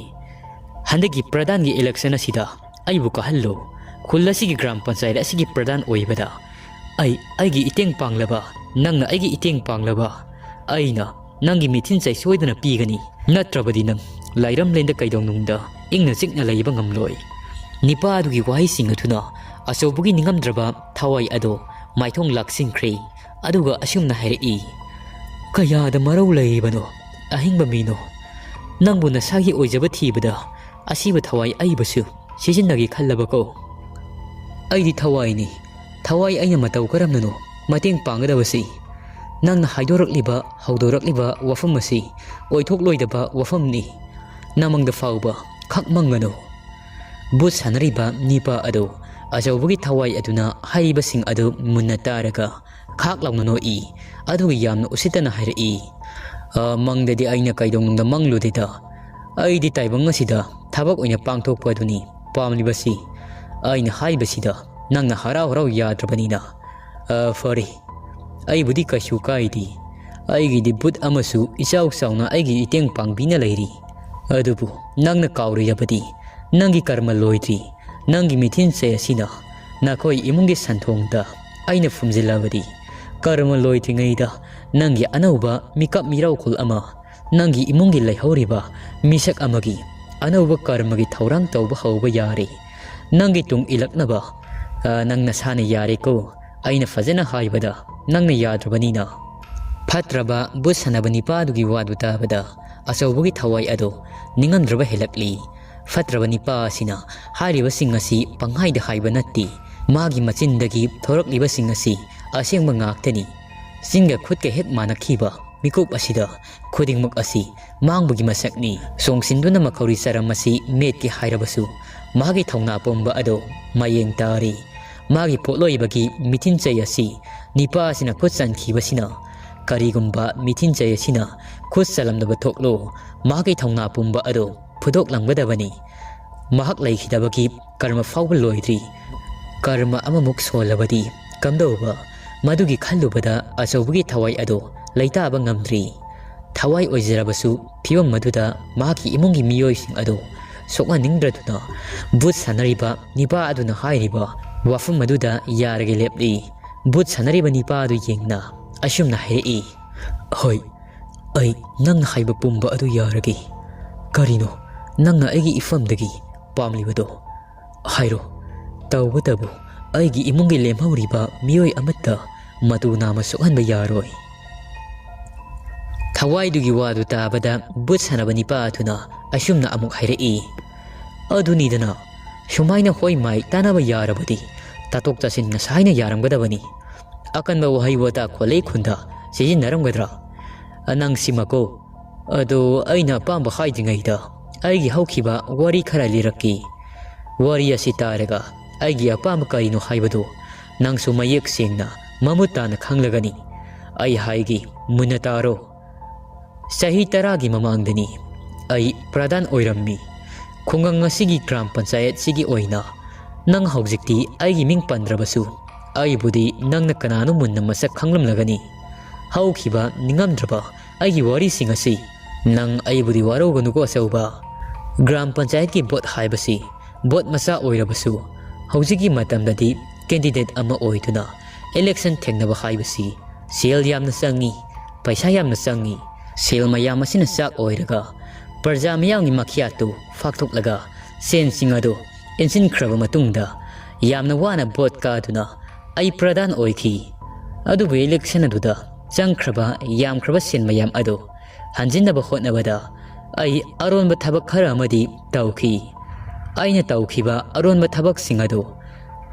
ꯍꯟꯗꯛꯀꯤ ꯄ꯭ꯔꯙꯥꯟꯒꯤ ꯏꯂꯦꯛꯁꯟ ꯑꯁꯤꯗ ꯑꯩꯕꯨ ꯀꯥꯍꯜꯂꯨ, ꯈꯨꯜ ꯑꯁꯤꯒꯤ ꯒ꯭ꯔꯥꯝ ꯄꯟꯆꯥꯌꯠ ꯑꯁꯤꯒꯤ ꯄ꯭ꯔꯙꯥꯟ ꯑꯣꯏꯕꯗ ꯑꯩ ꯑꯩꯒꯤ ꯏꯇꯦꯡ ꯄꯥꯡꯂꯕ, ꯅꯪꯅ ꯑꯩꯒꯤ ꯏꯇꯦꯡ ꯄꯥꯡꯂꯕ, ꯑꯩꯅ ꯅꯪꯒꯤ ꯃꯤꯊꯤꯟ ꯆꯩ ꯁꯣꯏꯗꯅ ꯄꯤꯒꯅꯤ, ꯅꯠꯇ꯭ꯔꯕꯗꯤ ꯅꯪ ꯂꯥꯏꯔꯝꯂꯦꯟꯗ ꯀꯩꯗꯧꯅꯨꯡꯗ ꯏꯪꯅ ꯆꯤꯛꯅ ꯂꯩꯕ ꯉꯝꯂꯣꯏ꯫" ꯅꯤꯄꯥ ꯑꯗꯨꯒꯤ ꯋꯥꯍꯩꯁꯤꯡ ꯑꯗꯨꯅ ꯑꯆꯧꯕꯒꯤ ꯅꯤꯡꯉꯝꯗ꯭ꯔꯕ ꯊꯋꯥꯏ ꯑꯗꯣ ꯃꯥꯏꯊꯣꯡ ꯂꯥꯛꯁꯤꯟꯈ꯭ꯔꯦ꯫ ꯑꯗꯨꯒ ꯑꯁꯨꯝꯅ ꯍꯥꯏꯔꯛꯏ, "ꯀꯌꯥꯗ ꯃꯔꯧ ꯂꯩꯔꯤꯕꯅꯣ ꯑꯍꯤꯡꯕ ꯃꯤꯅꯣ? ꯅꯪꯕꯨ ꯅꯁꯥꯒꯤ ꯑꯣꯏꯖꯕ ꯊꯤꯕꯗ ꯑꯁꯤꯕ ꯊꯋꯥꯏ ꯑꯏꯕꯁꯨ ꯁꯤꯖꯤꯟꯅꯒꯦ ꯈꯜꯂꯕꯀꯣ? ꯑꯩꯗꯤ ꯊꯋꯥꯏꯅꯤ꯫ ꯊꯋꯥꯏ ꯑꯩꯅ ꯃꯇꯧ ꯀꯔꯝꯅꯅꯣ ꯃꯇꯦꯡ ꯄꯥꯡꯒꯗꯕꯁꯤ? ꯅꯪꯅ ꯍꯥꯏꯗꯣꯔꯛꯂꯤꯕ, ꯍꯧꯗꯣꯔꯛꯂꯤꯕ ꯋꯥꯐꯝ ꯑꯁꯤ ꯑꯣꯏꯊꯣꯛꯂꯣꯏꯗꯕ ꯋꯥꯐꯝꯅꯤ꯫ ꯅꯃꯪꯗ ꯐꯥꯎꯕ ꯈꯛ ꯃꯪꯒꯅꯨ꯫" ꯕꯨꯠ ꯁꯥꯟꯅꯔꯤꯕ ꯅꯤꯄꯥ ꯑꯗꯨ ꯑꯆꯧꯕꯒꯤ ꯊꯋꯥꯏ ꯑꯗꯨꯅ ꯍꯥꯏꯔꯤꯕꯁꯤꯡ ꯑꯗꯨ ꯃꯨꯟꯅ ꯇꯥꯔꯒ ꯈꯥꯛ ꯂꯥꯎꯅ ꯅꯣꯛꯏ꯫ ꯑꯗꯨꯒ ꯌꯥꯝꯅ ꯎꯁꯤꯠꯇꯅ ꯍꯥꯏꯔꯛꯏ, "ꯑ, ꯃꯪꯗꯗꯤ ꯑꯩꯅ ꯀꯩꯗꯧꯅꯨꯡꯗ ꯃꯪꯂꯨꯗꯦꯗ꯫ ꯑꯩꯗꯤ ꯇꯥꯏꯕꯪ ꯑꯁꯤꯗ ꯊꯕꯛ ꯑꯣꯏꯅ ꯄꯥꯡꯊꯣꯛꯄ ꯑꯗꯨꯅꯤ ꯄꯥꯝꯂꯤꯕꯁꯤ꯫ ꯑꯩꯅ ꯍꯥꯏꯕꯁꯤꯗ ꯅꯪꯅ ꯍꯔꯥꯎ ꯍꯔꯥꯎ ꯌꯥꯗ꯭ꯔꯕꯅꯤꯅ꯫ ꯑ, ꯐꯔꯦ, ꯑꯩꯕꯨꯗꯤ ꯀꯩꯁꯨ ꯀꯥꯏꯗꯦ꯫ ꯑꯩꯒꯤꯗꯤ ꯕꯨꯠ ꯑꯃꯁꯨ ꯏꯆꯥꯎ ꯆꯥꯎꯅ ꯑꯩꯒꯤ ꯏꯇꯦꯡ ꯄꯥꯡꯕꯤꯅ ꯂꯩꯔꯤ꯫ ꯑꯗꯨꯕꯨ ꯅꯪꯅ ꯀꯥꯎꯔꯣꯏꯗꯕꯗꯤ ꯅꯪꯒꯤ ꯀꯔꯃ ꯂꯣꯏꯗ꯭ꯔꯤ꯫ ꯅꯪꯒꯤ ꯃꯤꯊꯤꯟ ꯆꯩ ꯑꯁꯤꯅ ꯅꯈꯣꯏ ꯏꯃꯨꯡꯒꯤ ꯁꯟꯊꯣꯡꯗ ꯑꯩꯅ ꯐꯨꯝꯖꯤꯜꯂꯕꯗꯤ, ꯀꯔꯃ ꯂꯣꯏꯗ꯭ꯔꯤꯉꯩꯗ ꯅꯪꯒꯤ ꯑꯅꯧꯕ ꯃꯤꯀꯞ ꯃꯤꯔꯧꯈꯨꯜ ꯑꯃ, ꯅꯪꯒꯤ ꯏꯃꯨꯡꯒꯤ ꯂꯩꯍꯧꯔꯤꯕ ꯃꯤꯁꯛ ꯑꯃꯒꯤ ꯑꯅꯧꯕ ꯀꯔꯃꯒꯤ ꯊꯧꯔꯥꯡ ꯇꯧꯕ ꯍꯧꯕ ꯌꯥꯔꯦ꯫ ꯅꯪꯒꯤ ꯇꯨꯡ ꯏꯜꯂꯛꯅꯕ, ꯑ, ꯅꯪ ꯅꯁꯥꯅ ꯌꯥꯔꯦꯀꯣ꯫ ꯑꯩꯅ ꯐꯖꯅ ꯍꯥꯏꯕꯗ ꯅꯪꯅ ꯌꯥꯗ꯭ꯔꯕꯅꯤꯅ꯫" ꯐꯠꯇ꯭ꯔꯕ ꯕꯨꯠ ꯁꯥꯟꯅꯕ ꯅꯤꯄꯥꯗꯨꯒꯤ ꯋꯥꯗꯨ ꯇꯥꯕꯗ ꯑꯆꯧꯕꯒꯤ ꯊꯋꯥꯏ ꯑꯗꯨ ꯅꯤꯡꯉꯝꯗ꯭ꯔꯕ ꯍꯦꯜꯂꯛꯂꯤ꯫ ꯐꯠꯇ꯭ꯔꯕ ꯅꯤꯄꯥ ꯑꯁꯤꯅ ꯍꯥꯏꯔꯤꯕꯁꯤꯡ ꯑꯁꯤ ꯄꯪꯍꯥꯏꯗ ꯍꯥꯏꯕ ꯅꯠꯇꯦ꯫ ꯃꯥꯒꯤ ꯃꯆꯤꯟꯗꯒꯤ ꯊꯣꯔꯛꯂꯤꯕꯁꯤꯡ ꯑꯁꯤ ꯑꯁꯦꯡꯕ ꯉꯥꯛꯇꯅꯤ꯫ ꯆꯤꯟꯒ ꯈꯨꯠꯀ ꯍꯦꯛ ꯃꯥꯟꯅꯈꯤꯕ ꯃꯤꯀꯨꯞ ꯑꯁꯤꯗ ꯈꯨꯗꯤꯡꯃꯛ ꯑꯁꯤ ꯃꯥꯡꯕꯒꯤ ꯃꯁꯛꯅꯤ꯫ ꯆꯣꯡꯁꯤꯟꯗꯨꯅ ꯃꯈꯧꯔꯤ ꯆꯔꯝ ꯑꯁꯤ ꯃꯦꯠꯀꯦ ꯍꯥꯏꯔꯕꯁꯨ ꯃꯥꯒꯤ ꯊꯧꯅꯥ ꯄꯨꯝꯕ ꯑꯗꯨ ꯃꯌꯦꯡ ꯇꯥꯔꯤ꯫ ꯃꯥꯒꯤ ꯄꯣꯠꯂꯣꯏꯕꯒꯤ ꯃꯤꯊꯤꯟ ꯆꯩ ꯑꯁꯤ ꯅꯤꯄꯥ ꯑꯁꯤꯅ ꯈꯨꯠ ꯆꯟꯈꯤꯕꯁꯤꯅ, ꯀꯔꯤꯒꯨꯝꯕ ꯃꯤꯊꯤꯟ ꯆꯩ ꯑꯁꯤꯅ ꯈꯨꯠ ꯆꯜꯂꯝꯗꯕ ꯊꯣꯛꯂꯣ, ꯃꯍꯥꯛꯀꯤ ꯊꯧꯅꯥ ꯄꯨꯝꯕ ꯑꯗꯨ ꯐꯨꯗꯣꯛꯂꯝꯒꯗꯕꯅꯤ꯫ ꯃꯍꯥꯛ ꯂꯩꯈꯤꯗꯕꯒꯤ ꯀꯔꯃ ꯐꯥꯎꯕ ꯂꯣꯏꯗ꯭ꯔꯤ꯫ ꯀꯔꯃ ꯑꯃꯃꯨꯛ ꯁꯣꯜꯂꯕꯗꯤ ꯀꯝꯗꯧꯕ? ꯃꯗꯨꯒꯤ ꯈꯜꯂꯨꯕꯗ ꯑꯆꯧꯕꯒꯤ ꯊꯋꯥꯏ ꯑꯗꯨ ꯂꯩꯇꯥꯕ ꯉꯝꯗ꯭ꯔꯤ꯫ ꯊꯋꯥꯏ ꯑꯣꯏꯖꯔꯕꯁꯨ ꯐꯤꯕꯝ ꯑꯗꯨꯗ ꯃꯍꯥꯛꯀꯤ ꯏꯃꯨꯡꯒꯤ ꯃꯤꯑꯣꯏꯁꯤꯡ ꯑꯗꯨ ꯁꯣꯛꯍꯟꯅꯤꯡꯗ꯭ꯔꯗꯨꯅ ꯕꯨꯠ ꯁꯥꯟꯅꯔꯤꯕ ꯅꯤꯄꯥ ꯑꯗꯨꯅ ꯍꯥꯏꯔꯤꯕ ꯋꯥꯐꯝ ꯑꯗꯨꯗ ꯌꯥꯔꯒ ꯂꯦꯞꯂꯤ꯫ ꯕꯨꯠ ꯁꯥꯟꯅꯔꯤꯕ ꯅꯤꯄꯥ ꯑꯗꯨ ꯌꯦꯡꯅ ꯑꯁꯨꯝꯅ ꯍꯥꯏꯔꯛꯏ, "ꯍꯣꯏ, ꯑꯩ ꯅꯪꯅ ꯍꯥꯏꯕ ꯄꯨꯝꯕ ꯑꯗꯨ ꯌꯥꯔꯒꯦ꯫ ꯀꯔꯤꯅꯣ ꯅꯪꯅ ꯑꯩꯒꯤ ꯏꯐꯝꯗꯒꯤ ꯄꯥꯝꯂꯤꯕꯗꯣ? ꯍꯥꯏꯔꯣ꯫ ꯇꯧꯕꯇꯕꯨ ꯑꯩꯒꯤ ꯏꯃꯨꯡꯒꯤ ꯂꯦꯝꯍꯧꯔꯤꯕ ꯃꯤꯑꯣꯏ ꯑꯃꯠꯇ ꯃꯇꯨ ꯅꯥꯝꯃ ꯁꯣꯛꯍꯟꯕ ꯌꯥꯔꯣꯏ꯫ ꯊꯋꯥꯏꯗꯨꯒꯤ ꯋꯥꯗꯨ ꯇꯥꯕꯗ ꯕꯨꯠ ꯁꯥꯟꯅꯕ ꯅꯤꯄꯥ ꯑꯗꯨꯅ ꯑꯁꯨꯝꯅ ꯑꯃꯨꯛ ꯍꯥꯏꯔꯛꯏ, "ꯑꯗꯨꯅꯤꯗꯅ, ꯁꯨꯃꯥꯏꯅ ꯍꯣꯏ ꯃꯥꯏ ꯇꯥꯟꯅꯕ ꯌꯥꯔꯕꯗꯤ ꯇꯥꯊꯣꯛ ꯇꯥꯁꯤꯟ ꯉꯁꯥꯏꯅ ꯌꯥꯔꯝꯒꯗꯕꯅꯤ꯫ ꯑꯀꯟꯕ ꯋꯥꯍꯩ ꯋꯥꯇꯥ ꯈꯣꯜꯂꯩ ꯈꯨꯟꯗ ꯁꯤꯖꯤꯟꯅꯔꯝꯒꯗ꯭ꯔꯥ? ꯅꯪꯁꯤꯃꯀꯣ꯫ ꯑꯗꯣ ꯑꯩꯅ ꯑꯄꯥꯝꯕ ꯍꯥꯏꯗ꯭ꯔꯤꯉꯩꯗ ꯑꯩꯒꯤ ꯍꯧꯈꯤꯕ ꯋꯥꯔꯤ ꯈꯔ ꯂꯤꯔꯛꯀꯦ꯫ ꯋꯥꯔꯤ ꯑꯁꯤ ꯇꯥꯔꯒ ꯑꯩꯒꯤ ꯑꯄꯥꯝꯕ ꯀꯔꯤꯅꯣ ꯍꯥꯏꯕꯗꯨ ꯅꯪꯁꯨ ꯃꯌꯦꯛ ꯁꯦꯡꯅ ꯃꯃꯨꯠ ꯇꯥꯅ ꯈꯪꯂꯒꯅꯤ꯫ ꯑꯩ ꯍꯥꯏꯒꯦ, ꯃꯨꯟꯅ ꯇꯥꯔꯣ꯫ ꯆꯍꯤ ꯇꯔꯥꯒꯤ ꯃꯃꯥꯡꯗꯅꯤ꯫ ꯑꯩ ꯄ꯭ꯔꯙꯥꯟ ꯑꯣꯏꯔꯝꯃꯤ꯫ ꯈꯨꯡꯒꯪ ꯑꯁꯤꯒꯤ ꯒ꯭ꯔꯥꯝ ꯄꯟꯆꯥꯌꯠꯁꯤꯒꯤ ꯑꯣꯏꯅ꯫ ꯅꯪ ꯍꯧꯖꯤꯛꯇꯤ ꯑꯩꯒꯤ ꯃꯤꯡ ꯄꯟꯗ꯭ꯔꯕꯁꯨ, ꯑꯩꯕꯨꯗꯤ ꯅꯪꯅ ꯀꯅꯥꯅꯣ ꯃꯨꯟꯅ ꯃꯁꯛ ꯈꯪꯂꯝꯂꯒꯅꯤ꯫ ꯍꯧꯈꯤꯕ ꯅꯤꯡꯉꯝꯗ꯭ꯔꯕ ꯑꯩꯒꯤ ꯋꯥꯔꯤꯁꯤꯡ ꯑꯁꯤ ꯅꯪ ꯑꯩꯕꯨꯗꯤ ꯋꯥꯔꯧꯒꯅꯨꯀꯣ ꯑꯆꯧꯕ꯫ ꯒ꯭ꯔꯥꯝ ꯄꯟꯆꯥꯌꯠꯀꯤ ꯚꯣꯠ ꯍꯥꯏꯕꯁꯤ ꯚꯣꯠ ꯃꯆꯥ ꯑꯣꯏꯔꯕꯁꯨ, ꯍꯧꯖꯤꯛꯀꯤ ꯃꯇꯝꯗꯗꯤ ꯀꯦꯟꯗꯤꯗꯦꯠ ꯑꯃ ꯑꯣꯏꯗꯨꯅ ꯏꯂꯦꯛꯁꯟ ꯊꯦꯡꯅꯕ ꯍꯥꯏꯕꯁꯤ ꯁꯦꯜ ꯌꯥꯝꯅ ꯆꯪꯏ, ꯄꯩꯁꯥ ꯌꯥꯝꯅ ꯆꯪꯏ꯫ ꯁꯦꯜ ꯃꯌꯥꯝ ꯑꯁꯤꯅ ꯆꯥꯛ ꯑꯣꯏꯔꯒ ꯄ꯭ꯔꯖꯥ ꯃꯤꯌꯥꯝꯒꯤ ꯃꯈ꯭ꯌꯥꯠꯇꯨ ꯐꯥꯛꯇꯣꯛꯂꯒ ꯁꯦꯟꯁꯤꯡ ꯑꯗꯨ ꯏꯟꯁꯤꯟꯈ꯭ꯔꯕ ꯃꯇꯨꯡꯗ ꯌꯥꯝꯅ ꯋꯥꯅ ꯚꯣꯠ ꯀꯥꯗꯨꯅ ꯑꯩ ꯄ꯭ꯔꯙꯥꯟ ꯑꯣꯏꯈꯤ꯫ ꯑꯗꯨꯕꯨ ꯏꯂꯦꯛꯁꯟ ꯑꯗꯨꯗ ꯆꯪꯈ꯭ꯔꯕ ꯌꯥꯝꯈ꯭ꯔꯕ ꯁꯦꯟ ꯃꯌꯥꯝ ꯑꯗꯨ ꯍꯟꯖꯤꯟꯅꯕ ꯍꯣꯠꯅꯕꯗ ꯑꯩ ꯑꯔꯣꯟꯕ ꯊꯕꯛ ꯈꯔ ꯑꯃꯗꯤ ꯇꯧꯈꯤ꯫ ꯑꯩꯅ ꯇꯧꯈꯤꯕ ꯑꯔꯣꯟꯕ ꯊꯕꯛꯁꯤꯡ ꯑꯗꯨ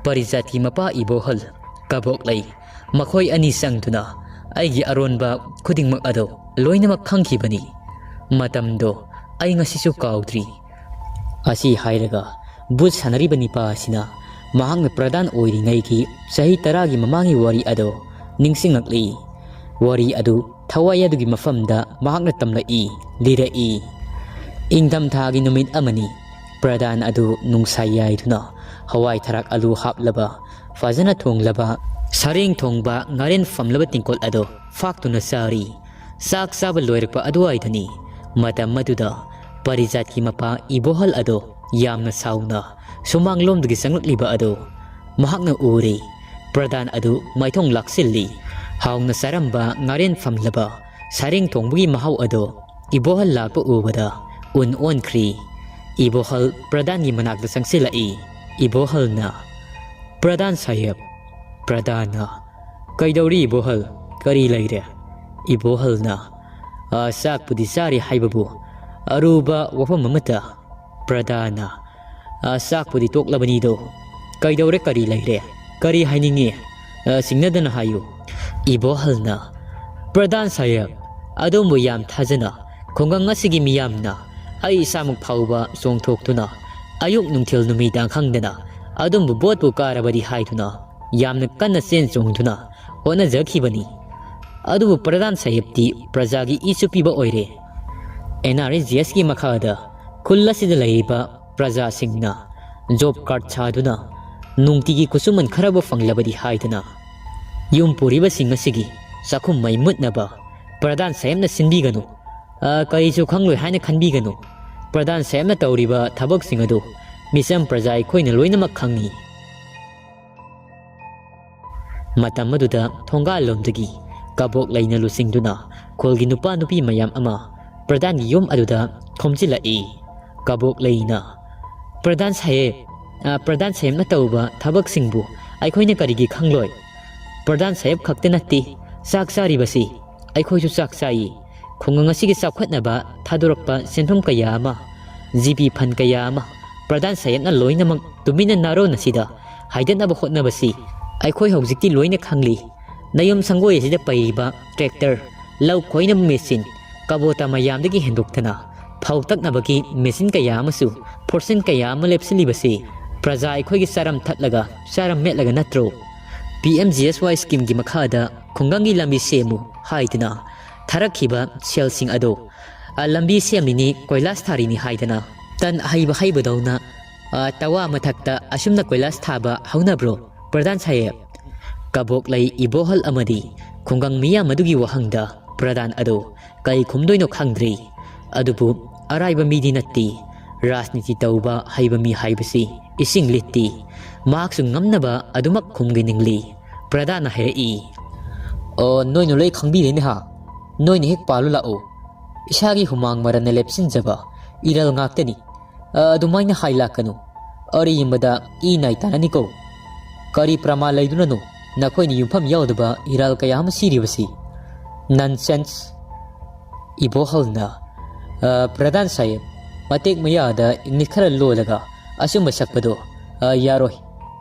ꯄꯔꯤꯖꯥꯠꯀꯤ ꯃꯄꯥ ꯏꯕꯣꯍꯜ, ꯀꯕꯣꯛꯂꯩ, ꯃꯈꯣꯏ ꯑꯅꯤ ꯆꯪꯗꯨꯅ ꯑꯩꯒꯤ ꯑꯔꯣꯟꯕ ꯈꯨꯗꯤꯡꯃꯛ ꯑꯗꯨ ꯂꯣꯏꯅꯃꯛ ꯈꯪꯈꯤꯕꯅꯤ꯫ ꯃꯇꯝꯗꯣ ꯑꯩ ꯉꯁꯤꯁꯨ ꯀꯥꯎꯗ꯭ꯔꯤ꯫ ꯑꯁꯤ ꯍꯥꯏꯔꯒ ꯚꯣꯠ ꯁꯥꯟꯅꯔꯤꯕ ꯅꯤꯄꯥ ꯑꯁꯤꯅ ꯃꯍꯥꯛꯅ ꯄ꯭ꯔꯙꯥꯟ ꯑꯣꯏꯔꯤꯉꯩꯒꯤ ꯆꯍꯤ ꯇꯔꯥꯒꯤ ꯃꯃꯥꯡꯒꯤ ꯋꯥꯔꯤ ꯑꯗꯨ ꯅꯤꯡꯁꯤꯡꯂꯛꯂꯤ꯫ ꯋꯥꯔꯤ ꯑꯗꯨ ꯊꯋꯥꯏ ꯑꯗꯨꯒꯤ ꯃꯐꯝꯗ ꯃꯍꯥꯛꯅ ꯇꯝꯂꯛꯏ, ꯂꯤꯔꯛꯏ꯫ ꯏꯪꯊꯝꯊꯥꯒꯤ ꯅꯨꯃꯤꯠ ꯑꯃꯅꯤ꯫ ꯄ꯭ꯔꯙꯥꯟ ꯑꯗꯨ ꯅꯨꯡꯁꯥ ꯌꯥꯏꯗꯨꯅ ꯍꯋꯥꯏ ꯊꯔꯥꯛ ꯑꯂꯨ ꯍꯥꯞꯂꯕ, ꯐꯖꯅ ꯊꯣꯡꯂꯕ ꯁꯔꯦꯡ ꯊꯣꯡꯕ ꯉꯥꯔꯦꯟ ꯐꯝꯂꯕ ꯇꯤꯡꯀꯣꯠ ꯑꯗꯨ ꯐꯥꯛꯇꯨꯅ ꯆꯥꯔꯤ꯫ ꯆꯥꯛ ꯆꯥꯕ ꯂꯣꯏꯔꯛꯄ ꯑꯗꯨꯋꯥꯏꯗꯅꯤ꯫ ꯃꯇꯝ ꯑꯗꯨꯗ ꯄꯔꯤꯖꯥꯠꯀꯤ ꯃꯄꯥ ꯏꯕꯣꯍꯜ ꯑꯗꯣ ꯌꯥꯝꯅ ꯁꯥꯎꯅ ꯁꯨꯃꯥꯡꯂꯣꯝꯗꯒꯤ ꯆꯪꯂꯛꯂꯤꯕ ꯑꯗꯨ ꯃꯍꯥꯛꯅ ꯎꯔꯦ꯫ ꯄ꯭ꯔꯙꯥꯟ ꯑꯗꯨ ꯃꯥꯏꯊꯣꯡ ꯂꯥꯛꯁꯤꯜꯂꯤ꯫ ꯍꯥꯎꯅ ꯆꯥꯔꯝꯕ ꯉꯥꯔꯦꯟ ꯐꯝꯂꯕ ꯁꯔꯦꯡ ꯊꯣꯡꯕꯒꯤ ꯃꯍꯥꯎ ꯑꯗꯨ ꯏꯕꯣꯍꯜ ꯂꯥꯛꯄ ꯎꯕꯗ ꯎꯟ ꯑꯣꯟꯈ꯭ꯔꯤ꯫ ꯏꯕꯣꯍꯜ ꯄ꯭ꯔꯙꯥꯟꯒꯤ ꯃꯅꯥꯛꯇ ꯆꯪꯁꯤꯜꯂꯛꯏ꯫ ꯏꯕꯣꯍꯜꯅ, "ꯄ꯭ꯔꯙꯥꯟ ꯁꯥꯍꯦꯕ, ꯄ꯭ꯔꯙꯥꯟꯅ "ꯀꯩꯗꯧꯔꯤ ꯏꯕꯣꯍꯜ? ꯀꯔꯤ ꯂꯩꯔꯦ?" ꯏꯕꯣꯍꯜꯅ, "ꯑ, ꯆꯥꯛꯄꯨꯗꯤ ꯆꯥꯔꯤ ꯍꯥꯏꯕꯕꯨ ꯑꯔꯨꯕ ꯋꯥꯐꯝ ꯑꯃꯠꯇ ꯄ꯭ꯔꯗꯥꯅ, ꯑ, ꯆꯥꯛꯄꯨꯗꯤ ꯇꯣꯛꯂꯕꯅꯤꯗꯣ꯫ ꯀꯩꯗꯧꯔꯦ, ꯀꯔꯤ ꯂꯩꯔꯦ? ꯀꯔꯤ ꯍꯥꯏꯅꯤꯡꯉꯤ? ꯑ, ꯁꯤꯡꯅꯗꯅ ꯍꯥꯏꯌꯨ꯫" ꯏꯕꯣꯍꯜꯅ, "ꯄ꯭ꯔꯗꯥꯟ ꯁꯥꯍꯦꯕ, ꯑꯗꯣꯝꯕꯨ ꯌꯥꯝ ꯊꯥꯖꯅ ꯈꯨꯡꯒꯪ ꯑꯁꯤꯒꯤ ꯃꯤꯌꯥꯝꯅ ꯑꯩ ꯏꯁꯥꯃꯛ ꯐꯥꯎꯕ ꯆꯣꯡꯊꯣꯛꯇꯨꯅ ꯑꯌꯨꯛ ꯅꯨꯡꯊꯤꯜ ꯅꯨꯃꯤꯗꯥꯡ ꯈꯪꯗꯅ ꯑꯗꯣꯝꯕꯨ ꯚꯣꯠꯄꯨ ꯀꯥꯔꯕꯗꯤ ꯍꯥꯏꯗꯨꯅ ꯌꯥꯝꯅ ꯀꯟꯅ ꯆꯦꯟ ꯆꯣꯡꯗꯨꯅ ꯍꯣꯠꯅꯖꯈꯤꯕꯅꯤ꯫ ꯑꯗꯨꯕꯨ ꯄ꯭ꯔꯗꯥꯟ ꯁꯥꯍꯦꯕꯇꯤ ꯄ꯭ꯔꯖꯥꯒꯤ ꯏ ꯆꯨꯞꯄꯤꯕ ꯑꯣꯏꯔꯦ꯫ ꯑꯦꯟ ꯑꯥꯔ ꯖꯤ ꯑꯦꯁꯀꯤ ꯃꯈꯥꯗ ꯈꯨꯜ ꯑꯁꯤꯗ ꯂꯩꯔꯤꯕ ꯄ꯭ꯔꯖꯥꯁꯤꯡꯅ ꯖꯣꯕ ꯀꯥꯔꯗ ꯁꯥꯗꯨꯅ ꯅꯨꯡꯇꯤꯒꯤ ꯈꯨꯠꯁꯨꯃꯟ ꯈꯔꯕꯨ ꯐꯪꯂꯕꯗꯤ ꯍꯥꯏꯗꯅ ꯌꯨꯝ ꯄꯨꯔꯤꯕꯁꯤꯡ ꯑꯁꯤꯒꯤ ꯆꯥꯛꯈꯨꯝ ꯃꯩ ꯃꯨꯠꯅꯕ ꯄ꯭ꯔꯗꯥꯟ ꯁꯥꯍꯦꯕꯅ ꯁꯤꯟꯕꯤꯒꯅꯨ꯫ ꯑ, ꯀꯔꯤꯁꯨ ꯈꯪꯂꯣꯏ ꯍꯥꯏꯅ ꯈꯟꯕꯤꯒꯅꯨ꯫ ꯄ꯭ꯔꯗꯥꯟ ꯁꯥꯍꯦꯕꯅ ꯇꯧꯔꯤꯕ ꯊꯕꯛꯁꯤꯡ ꯑꯗꯨ ꯃꯤꯆꯝ ꯄ꯭ꯔꯖꯥ ꯑꯩꯈꯣꯏꯅ ꯂꯣꯏꯅꯃꯛ ꯈꯪꯏ꯫" ꯃꯇꯝ ꯑꯗꯨꯗ ꯊꯣꯡꯒꯥꯜꯂꯣꯝꯗꯒꯤ ꯀꯕꯣꯛ ꯂꯩꯅ ꯂꯨꯆꯤꯡꯗꯨꯅ ꯈꯨꯜꯒꯤ ꯅꯨꯄꯥ ꯅꯨꯄꯤ ꯃꯌꯥꯝ ꯑꯃ ꯄ꯭ꯔꯗꯥꯟꯒꯤ ꯌꯨꯝ ꯑꯗꯨꯗ ꯈꯣꯝꯖꯤꯜꯂꯛꯏ꯫ ꯀꯕꯣꯛ ꯂꯩꯅ, "ꯄ꯭ꯔꯗꯥꯟ ꯁꯥꯍꯦꯕ, ꯑ, ꯄ꯭ꯔꯗꯥꯟ ꯁꯥꯍꯦꯕꯅ ꯇꯧꯕ ꯊꯕꯛꯁꯤꯡꯕꯨ ꯑꯩꯈꯣꯏꯅ ꯀꯔꯤꯒꯤ ꯈꯪꯂꯣꯏ? ꯄ꯭ꯔꯗꯥꯟ ꯁꯥꯍꯦꯕ ꯈꯛꯇ ꯅꯠꯇꯦ ꯆꯥꯛ ꯆꯥꯔꯤꯕꯁꯤ, ꯑꯩꯈꯣꯏꯁꯨ ꯆꯥꯛ ꯆꯥꯏ꯫ ꯈꯨꯡꯒꯪ ꯑꯁꯤꯒꯤ ꯆꯥꯎꯈꯠꯅꯕ ꯊꯥꯗꯣꯔꯛꯄ ꯁꯦꯟꯐꯝ ꯀꯌꯥ ꯑꯃ, ꯖꯤ ꯄꯤ ꯐꯟ ꯀꯌꯥ ꯑꯃ ꯄ꯭ꯔꯗꯥꯟ ꯁꯥꯍꯦꯕꯅ ꯂꯣꯏꯅꯃꯛ ꯇꯨꯃꯤꯟꯅ ꯅꯥꯔꯣꯟ ꯑꯁꯤꯗ ꯍꯥꯏꯗꯠꯅꯕ ꯍꯣꯠꯅꯕꯁꯤ ꯑꯩꯈꯣꯏ ꯍꯧꯖꯤꯛꯇꯤ ꯂꯣꯏꯅ ꯈꯪꯂꯤ꯫ ꯅꯌꯨꯝ ꯁꯪꯒꯣꯏ ꯑꯁꯤꯗ ꯄꯩꯔꯤꯕ ꯇ꯭ꯔꯦꯛꯇꯔ, ꯂꯧ ꯈꯣꯏꯅꯕ ꯃꯦꯆꯤꯟ, ꯀꯕꯣꯇꯥ ꯃꯌꯥꯝꯗꯒꯤ ꯍꯦꯟꯗꯣꯛꯇꯅ ꯐꯧ ꯇꯛꯅꯕꯒꯤ ꯃꯦꯆꯤꯟ ꯀꯌꯥ ꯑꯃꯁꯨ, ꯐꯣꯔꯁꯟ ꯀꯌꯥ ꯑꯃ ꯂꯦꯞꯁꯤꯜꯂꯤꯕꯁꯤ ꯄ꯭ꯔꯖꯥ ꯑꯩꯈꯣꯏꯒꯤ ꯆꯥꯔꯝ ꯊꯠꯂꯒ ꯆꯥꯔꯝ ꯃꯦꯠꯂꯒ ꯅꯠꯇ꯭ꯔꯣ? ꯄꯤ ꯑꯦꯝ ꯖꯤ ꯑꯦꯁ ꯋꯥꯏ ꯁ꯭ꯀꯤꯝꯒꯤ ꯃꯈꯥꯗ ꯈꯨꯡꯒꯪꯒꯤ ꯂꯝꯕꯤ ꯁꯦꯝꯃꯨ ꯍꯥꯏꯗꯨꯅ ꯊꯥꯔꯛꯈꯤꯕ ꯁꯦꯜꯁꯤꯡ ꯑꯗꯣ, ꯑ, ꯂꯝꯕꯤ ꯁꯦꯝꯂꯤꯅꯤ, ꯀꯣꯏꯂꯥꯁ ꯊꯥꯔꯤꯅꯤ ꯍꯥꯏꯗꯅ ꯇꯟ ꯑꯍꯩꯕ ꯍꯩꯕꯗꯧꯅ, ꯑ, ꯇꯋꯥ ꯃꯊꯛꯇ ꯑꯁꯨꯝꯅ ꯀꯣꯏꯂꯥꯁ ꯊꯥꯕ ꯍꯧꯅꯕ꯭ꯔꯣ, ꯄ꯭ꯔꯙꯥꯟ ꯁꯥꯍꯦꯕ?" ꯀꯕꯣꯛꯂꯩ ꯏꯕꯣꯍꯜ ꯑꯃꯗꯤ ꯈꯨꯡꯒꯪ ꯃꯤꯌꯥꯝ ꯑꯗꯨꯒꯤ ꯋꯥꯍꯪꯗ ꯄ꯭ꯔꯙꯥꯟ ꯑꯗꯣ ꯀꯔꯤ ꯈꯨꯝꯗꯣꯏꯅꯣ ꯈꯪꯗ꯭ꯔꯤ꯫ ꯑꯗꯨꯕꯨ ꯑꯔꯥꯏꯕ ꯃꯤꯗꯤ ꯅꯠꯇꯦ꯫ ꯔꯥꯖꯅꯤꯇꯤ ꯇꯧꯕ ꯍꯩꯕ ꯃꯤ ꯍꯥꯏꯕꯁꯤ ꯏꯁꯤꯡ ꯂꯤꯠꯇꯦ꯫ ꯃꯍꯥꯛꯁꯨ ꯉꯝꯅꯕ ꯑꯗꯨꯃꯛ ꯈꯨꯝꯒꯦ ꯅꯤꯡꯂꯤ꯫ ꯄ꯭ꯔꯙꯥꯟꯅ ꯍꯥꯏꯔꯛꯏ, "ꯑꯣ, ꯅꯣꯏꯅ ꯂꯣꯏ ꯈꯪꯕꯤꯔꯦꯅꯦ ꯍꯥ? ꯅꯣꯏꯅ ꯍꯦꯛ ꯄꯥꯜꯂꯨ ꯂꯥꯛꯑꯣ꯫ ꯏꯁꯥꯒꯤ ꯍꯨꯃꯥꯡ ꯃꯔꯟꯅ ꯂꯦꯞꯁꯤꯟꯖꯕ ꯏꯔꯜ ꯉꯥꯛꯇꯅꯤ꯫ ꯑ, ꯑꯗꯨꯃꯥꯏꯅ ꯍꯥꯏ ꯂꯥꯛꯀꯅꯨ꯫ ꯑꯔꯦꯝꯕꯗ ꯏ ꯅꯥꯏ ꯇꯥꯅꯅꯤꯀꯣ꯫ ꯀꯔꯤ ꯄ꯭ꯔꯃꯥꯟ ꯂꯩꯗꯨꯅꯅꯣ? ꯅꯈꯣꯏꯅ ꯌꯨꯝꯐꯝ ꯌꯥꯎꯗꯕ ꯏꯔꯥꯜ ꯀꯌꯥ ꯑꯃ ꯁꯤꯔꯤꯕꯁꯤ꯫ Nonsense! ꯏꯕꯣꯍꯜꯅ, "ꯑ, ꯄ꯭ꯔꯙꯥꯟ ꯁꯥꯍꯦꯕ, ꯃꯇꯦꯛ ꯃꯌꯥꯗ ꯏꯪꯂꯤꯁ ꯈꯔ ꯂꯣꯜꯂꯒ ꯑꯆꯨꯝꯕ ꯁꯛꯄꯗꯣ, ꯑ, ꯌꯥꯔꯣꯏ꯫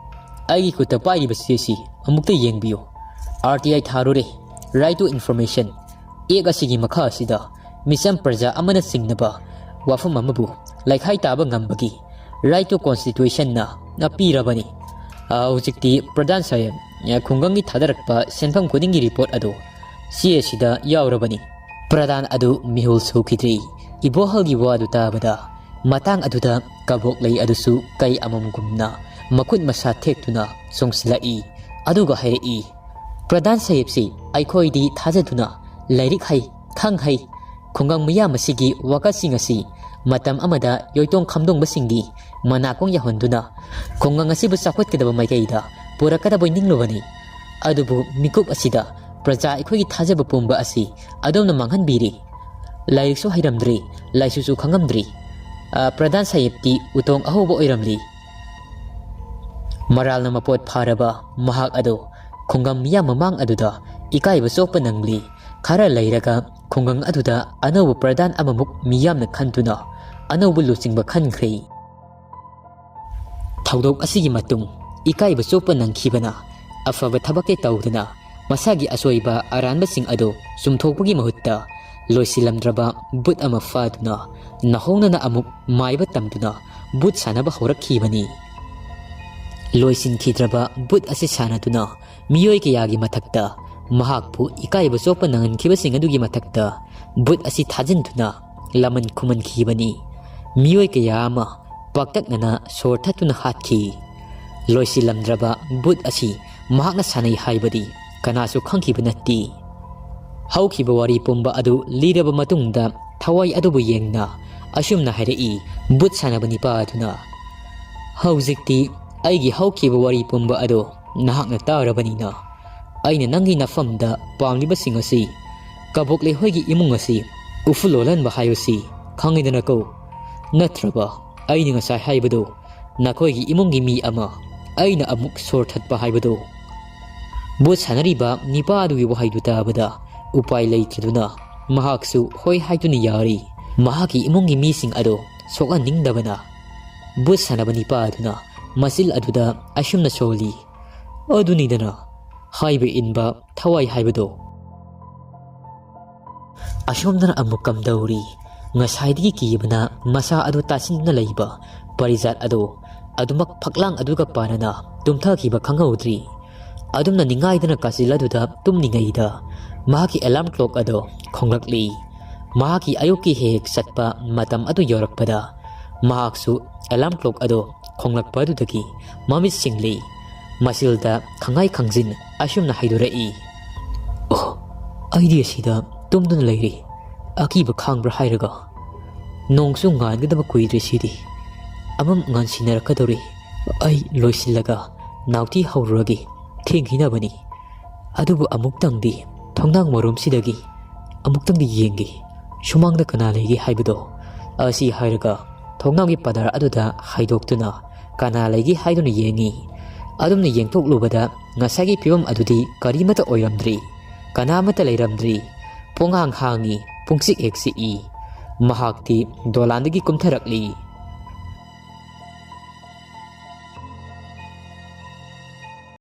ꯑꯩꯒꯤ ꯈꯨꯠꯇ ꯄꯥꯏꯔꯤꯕ ꯆꯦꯁꯤ ꯑꯃꯨꯛꯇ ꯌꯦꯡꯕꯤꯌꯨ꯫ R T I ꯊꯥꯔꯨꯔꯦ, Right to Information꯫ ꯑꯦꯛ ꯑꯁꯤꯒꯤ ꯃꯈꯥ ꯑꯁꯤꯗ ꯃꯤꯆꯝ ꯄ꯭ꯔꯖꯥ ꯑꯃꯅ ꯆꯤꯡꯅꯕ ꯋꯥꯐꯝ ꯑꯃꯕꯨ ꯂꯩꯈꯥꯏ ꯇꯥꯕ ꯉꯝꯕꯒꯤ Right to Constitutionꯅ ꯄꯤꯔꯕꯅꯤ꯫ ꯑ, ꯍꯧꯖꯤꯛꯇꯤ ꯄ꯭ꯔꯙꯥꯟ ꯁꯥꯍꯦꯕ, ꯑ, ꯈꯨꯡꯒꯪꯒꯤ ꯊꯥꯗꯔꯛꯄ ꯁꯦꯟꯐꯝ ꯈꯨꯗꯤꯡꯒꯤ ꯔꯤꯄꯣꯔꯠ ꯑꯗꯨ ꯆꯦ ꯑꯁꯤꯗ ꯌꯥꯎꯔꯕꯅꯤ꯫" ꯄ꯭ꯔꯙꯥꯟ ꯑꯗꯨ ꯃꯤꯍꯨꯜ ꯁꯨꯈꯤꯗ꯭ꯔꯤ꯫ ꯏꯕꯣꯍꯜꯒꯤ ꯋꯥꯗꯨ ꯇꯥꯕꯗ ꯃꯇꯥꯡ ꯑꯗꯨꯗ ꯀꯕꯣꯛꯂꯩ ꯑꯗꯨꯁꯨ ꯀꯩ ꯑꯃꯝꯒꯨꯝꯅ ꯃꯈꯨꯠ ꯃꯁꯥ ꯊꯦꯛꯇꯨꯅ ꯆꯣꯡꯁꯤꯜꯂꯛꯏ꯫ ꯑꯗꯨꯒ ꯍꯥꯏꯔꯛꯏ, "ꯄ꯭ꯔꯙꯥꯟ ꯁꯥꯍꯦꯕꯁꯤ ꯑꯩꯈꯣꯏꯗꯤ ꯊꯥꯖꯗꯨꯅ ꯂꯥꯏꯔꯤꯛ ꯍꯩ, ꯈꯪ ꯍꯩ, ꯈꯨꯡꯒꯪ ꯃꯤꯌꯥꯝ ꯑꯁꯤꯒꯤ ꯋꯥꯀꯠꯁꯤꯡ ꯑꯁꯤ ꯃꯇꯝ ꯑꯃꯗ ꯌꯣꯏꯇꯣꯡ ꯈꯝꯗꯣꯡꯕꯁꯤꯡꯒꯤ ꯃꯅꯥꯀꯣꯡ ꯌꯧꯍꯟꯗꯨꯅ ꯈꯨꯡꯒꯪ ꯑꯁꯤꯕꯨ ꯆꯥꯎꯈꯠꯀꯗꯕ ꯃꯥꯏꯀꯩꯗ ꯄꯨꯔꯛꯀꯗꯕ ꯅꯤꯡꯂꯨꯕꯅꯤ꯫ ꯑꯗꯨꯕꯨ ꯃꯤꯀꯨꯞ ꯑꯁꯤꯗ ꯄ꯭ꯔꯖꯥ ꯑꯩꯈꯣꯏꯒꯤ ꯊꯥꯖꯕ ꯄꯨꯝꯕ ꯑꯁꯤ ꯑꯗꯣꯝꯅ ꯃꯥꯡꯍꯟꯕꯤꯔꯤ꯫ ꯂꯥꯏꯔꯤꯛꯁꯨ ꯍꯩꯔꯝꯗ꯭ꯔꯤ, ꯂꯥꯏꯁꯨꯁꯨ ꯈꯪꯉꯝꯗ꯭ꯔꯤ꯫ ꯑ, ꯄ꯭ꯔꯙꯥꯟ ꯁꯥꯍꯦꯕꯀꯤ ꯎꯇꯣꯡ ꯑꯍꯧꯕ ꯑꯣꯏꯔꯝꯂꯤ꯫" ꯃꯔꯥꯜꯅ ꯃꯄꯣꯠ ꯐꯥꯔꯕ ꯃꯍꯥꯛ ꯑꯗꯨ ꯈꯨꯡꯒꯪ ꯃꯤꯌꯥꯝ ꯃꯃꯥꯡ ꯑꯗꯨꯗ ꯏꯀꯥꯏꯕ ꯆꯣꯛꯄ ꯅꯪꯂꯤ꯫ ꯈꯔ ꯂꯩꯔꯒ ꯈꯨꯡꯒꯪ ꯑꯗꯨꯗ ꯑꯅꯧꯕ ꯄ꯭ꯔꯙꯥꯟ ꯑꯃꯃꯨꯛ ꯃꯤꯌꯥꯝꯅ ꯈꯟꯗꯨꯅ ꯑꯅꯧꯕ ꯂꯨꯆꯤꯡꯕ ꯈꯟꯈ꯭ꯔꯦ꯫ ꯊꯧꯗꯣꯛ ꯑꯁꯤꯒꯤ ꯃꯇꯨꯡ ꯏꯀꯥꯏꯕ ꯆꯣꯛꯄ ꯅꯪꯈꯤꯕꯅ ꯑꯐꯕ ꯊꯕꯛꯇꯤ ꯇꯧꯗꯅ ꯃꯁꯥꯒꯤ ꯑꯁꯣꯏꯕ ꯑꯔꯥꯟꯕꯁꯤꯡ ꯑꯗꯨ ꯆꯨꯝꯊꯣꯛꯄꯒꯤ ꯃꯍꯨꯠꯇ ꯂꯣꯏꯁꯤꯜꯂꯝꯗ꯭ꯔꯕ ꯚꯨꯠ ꯑꯃ ꯐꯥꯗꯨꯅ ꯅꯧꯍꯧꯅꯅ ꯑꯃꯨꯛ ꯃꯥꯏꯕ ꯇꯝꯗꯨꯅ ꯚꯨꯠ ꯁꯥꯟꯅꯕ ꯍꯧꯔꯛꯈꯤꯕꯅꯤ꯫ ꯂꯣꯏꯁꯤꯟꯈꯤꯗ꯭ꯔꯕ ꯚꯨꯠ ꯑꯁꯤ ꯁꯥꯟꯅꯗꯨꯅ ꯃꯤꯑꯣꯏ ꯀꯌꯥꯒꯤ ꯃꯊꯛꯇ ꯃꯍꯥꯛꯄꯨ ꯏꯀꯥꯏꯕ ꯆꯣꯛꯄ ꯅꯪꯍꯟꯈꯤꯕꯁꯤꯡ ꯑꯗꯨꯒꯤ ꯃꯊꯛꯇ ꯚꯨꯠ ꯑꯁꯤ ꯊꯥꯖꯤꯟꯗꯨꯅ ꯂꯃꯟ ꯈꯨꯝꯍꯟꯈꯤꯕꯅꯤ꯫ ꯃꯤꯑꯣꯏ ꯀꯌꯥ ꯑꯃ ꯄꯥꯛꯇꯛꯅꯅ ꯁꯣꯔ ꯊꯠꯇꯨꯅ ꯍꯥꯠꯈꯤ꯫ ꯂꯣꯏꯁꯤꯜꯂꯝꯗ꯭ꯔꯕ ꯚꯨꯠ ꯑꯁꯤ ꯃꯍꯥꯛꯅ ꯁꯥꯟꯅꯩ ꯍꯥꯏꯕꯗꯤ ꯀꯅꯥꯁꯨ ꯈꯪꯈꯤꯕ ꯅꯠꯇꯦ꯫ ꯍꯧꯈꯤꯕ ꯋꯥꯔꯤ ꯄꯨꯝꯕ ꯑꯗꯨ ꯂꯤꯔꯕ ꯃꯇꯨꯡꯗ ꯊꯋꯥꯏ ꯑꯗꯨꯕꯨ ꯌꯦꯡꯅ ꯑꯁꯨꯝꯅ ꯍꯥꯏꯔꯛꯏ ꯚꯨꯠ ꯁꯥꯟꯅꯕ ꯅꯤꯄꯥ ꯑꯗꯨꯅ, "ꯍꯧꯖꯤꯛꯇꯤ ꯑꯩꯒꯤ ꯍꯧꯈꯤꯕ ꯋꯥꯔꯤ ꯄꯨꯝꯕ ꯑꯗꯨ ꯅꯍꯥꯛꯅ ꯇꯥꯔꯕꯅꯤꯅ, ꯑꯩꯅ ꯅꯪꯒꯤ ꯅꯐꯝꯗ ꯄꯥꯝꯂꯤꯕꯁꯤꯡ ꯑꯁꯤ ꯀꯕꯣꯛꯂꯩ ꯍꯣꯏꯒꯤ ꯏꯃꯨꯡ ꯑꯁꯤ ꯎꯐꯨꯜ ꯂꯣꯜꯍꯟꯕ ꯍꯥꯏꯕꯁꯤ ꯈꯪꯉꯤꯗꯅꯀꯣ? ꯅꯠꯇ꯭ꯔꯕ ꯑꯩꯅ ꯉꯁꯥꯏ ꯍꯥꯏꯕꯗꯨ, ꯅꯈꯣꯏꯒꯤ ꯏꯃꯨꯡꯒꯤ ꯃꯤ ꯑꯃ ꯑꯩꯅ ꯑꯃꯨꯛ ꯁꯣꯔ ꯊꯠꯄ ꯍꯥꯏꯕꯗꯨ?" ꯚꯨꯠ ꯁꯥꯟꯅꯔꯤꯕ ꯅꯤꯄꯥ ꯑꯗꯨꯒꯤ ꯋꯥꯍꯩꯗꯨ ꯇꯥꯕꯗ ꯎꯄꯥꯏ ꯂꯩꯇ꯭ꯔꯗꯨꯅ ꯃꯍꯥꯛꯁꯨ ꯍꯣꯏ ꯍꯥꯏꯗꯨꯅ ꯌꯥꯔꯤ꯫ ꯃꯍꯥꯛꯀꯤ ꯏꯃꯨꯡꯒꯤ ꯃꯤꯁꯤꯡ ꯑꯗꯨ ꯁꯣꯛꯍꯟꯅꯤꯡꯗꯕꯅ ꯚꯨꯠ ꯁꯥꯟꯅꯕ ꯅꯤꯄꯥ ꯑꯗꯨꯅ ꯃꯆꯤꯜ ꯑꯗꯨꯗ ꯑꯁꯨꯝꯅ ꯁꯣꯜꯂꯤ, "ꯑꯗꯨꯅꯤꯗꯅ ꯍꯥꯏꯕ ꯏꯟꯕ ꯊꯋꯥꯏ ꯍꯥꯏꯕꯗꯣ"꯫ ꯑꯁꯣꯝꯗꯅ ꯑꯃꯨꯛ ꯀꯝꯗꯧꯔꯤ? ꯉꯁꯥꯏꯗꯒꯤ ꯀꯤꯕꯅ ꯃꯁꯥ ꯑꯗꯨ ꯇꯥꯁꯤꯟꯗꯨꯅ ꯂꯩꯕ ꯄꯔꯤꯖꯥꯠ ꯑꯗꯨ ꯑꯗꯨꯃꯛ ꯐꯛꯂꯥꯡ ꯑꯗꯨꯒ ꯄꯥꯟꯅꯅ ꯇꯨꯝꯊꯈꯤꯕ ꯈꯪꯍꯧꯗ꯭ꯔꯤ꯫ ꯑꯗꯨꯝꯅ ꯅꯤꯡꯉꯥꯏꯗꯨꯅ ꯀꯥꯆꯤꯜ ꯑꯗꯨꯗ ꯇꯨꯝꯂꯤꯉꯩꯗ ꯃꯍꯥꯛꯀꯤ ꯑꯦꯂꯥꯔꯝ ꯀ꯭ꯂꯣꯛ ꯑꯗꯨ ꯈꯣꯡꯂꯛꯂꯤ꯫ ꯃꯍꯥꯛꯀꯤ ꯑꯌꯨꯛꯀꯤ ꯍꯦꯛ ꯍꯦꯛ ꯆꯠꯄ ꯃꯇꯝ ꯑꯗꯨ ꯌꯧꯔꯛꯄꯗ ꯃꯍꯥꯛꯁꯨ ꯑꯦꯂꯥꯔꯝ ꯀ꯭ꯂꯣꯛ ꯑꯗꯨ ꯈꯣꯡꯂꯛꯄ ꯑꯗꯨꯗꯒꯤ ꯃꯃꯤꯠ ꯁꯤꯡꯂꯤ꯫ ꯃꯆꯤꯜꯗ ꯈꯪꯍꯥꯏ ꯈꯪꯖꯤꯟ ꯑꯁꯨꯝꯅ ꯍꯥꯏꯗꯣꯔꯛꯏ, "ꯑꯣ, ꯑꯩꯗꯤ ꯑꯁꯤꯗ ꯇꯨꯝꯗꯨꯅ ꯂꯩꯔꯤ꯫ ꯑꯀꯤꯕ ꯈꯥꯡꯕ꯭ꯔꯥ ꯍꯥꯏꯔꯒ ꯅꯣꯡꯁꯨ ꯉꯥꯟꯒꯗꯕ ꯀꯨꯏꯗ꯭ꯔꯦ ꯁꯤꯗꯤ꯫ ꯑꯃꯝ ꯉꯥꯟꯁꯤꯟꯅꯔꯛꯀꯗꯧꯔꯤ꯫ ꯑꯩ ꯂꯣꯏꯁꯤꯜꯂꯒ ꯅꯥꯎꯊꯤ ꯍꯧꯔꯨꯔꯒꯦ꯫ ꯊꯦꯡꯈꯤꯅꯕꯅꯤ꯫ ꯑꯗꯨꯕꯨ ꯑꯃꯨꯛꯇꯪꯗꯤ ꯊꯣꯡꯅꯥꯡ ꯃꯔꯣꯝꯁꯤꯗꯒꯤ ꯑꯃꯨꯛꯇꯪꯗꯤ ꯌꯦꯡꯒꯦ꯫ ꯁꯨꯃꯥꯡꯗ ꯀꯅꯥ ꯂꯩꯒꯦ ꯍꯥꯏꯕꯗꯣ"꯫ ꯑꯁꯤ ꯍꯥꯏꯔꯒ ꯊꯣꯡꯅꯥꯎꯒꯤ ꯄꯗꯔ ꯑꯗꯨꯗ ꯍꯥꯏꯗꯣꯛꯇꯨꯅ ꯀꯅꯥ ꯂꯩꯒꯦ ꯍꯥꯏꯗꯨꯅ ꯌꯦꯡꯉꯤ꯫ ꯑꯗꯨꯝꯅ ꯌꯦꯡꯊꯣꯛꯂꯨꯕꯗ ꯉꯁꯥꯏꯒꯤ ꯐꯤꯕꯝ ꯑꯗꯨꯗꯤ ꯀꯔꯤꯃꯠꯇ ꯑꯣꯏꯔꯝꯗ꯭ꯔꯤ꯫ ꯀꯅꯥꯃꯠꯇ ꯂꯩꯔꯝꯗ꯭ꯔꯤ꯫ ꯄꯨꯡꯍꯥꯡ ꯍꯥꯡꯉꯤ, ꯄꯨꯡꯆꯤꯛ ꯍꯦꯛ ꯆꯤꯛꯏ꯫ ꯃꯍꯥꯛꯇꯤ ꯗꯣꯂꯥꯟꯗꯒꯤ ꯀꯨꯝꯊꯔꯛꯂꯤ꯫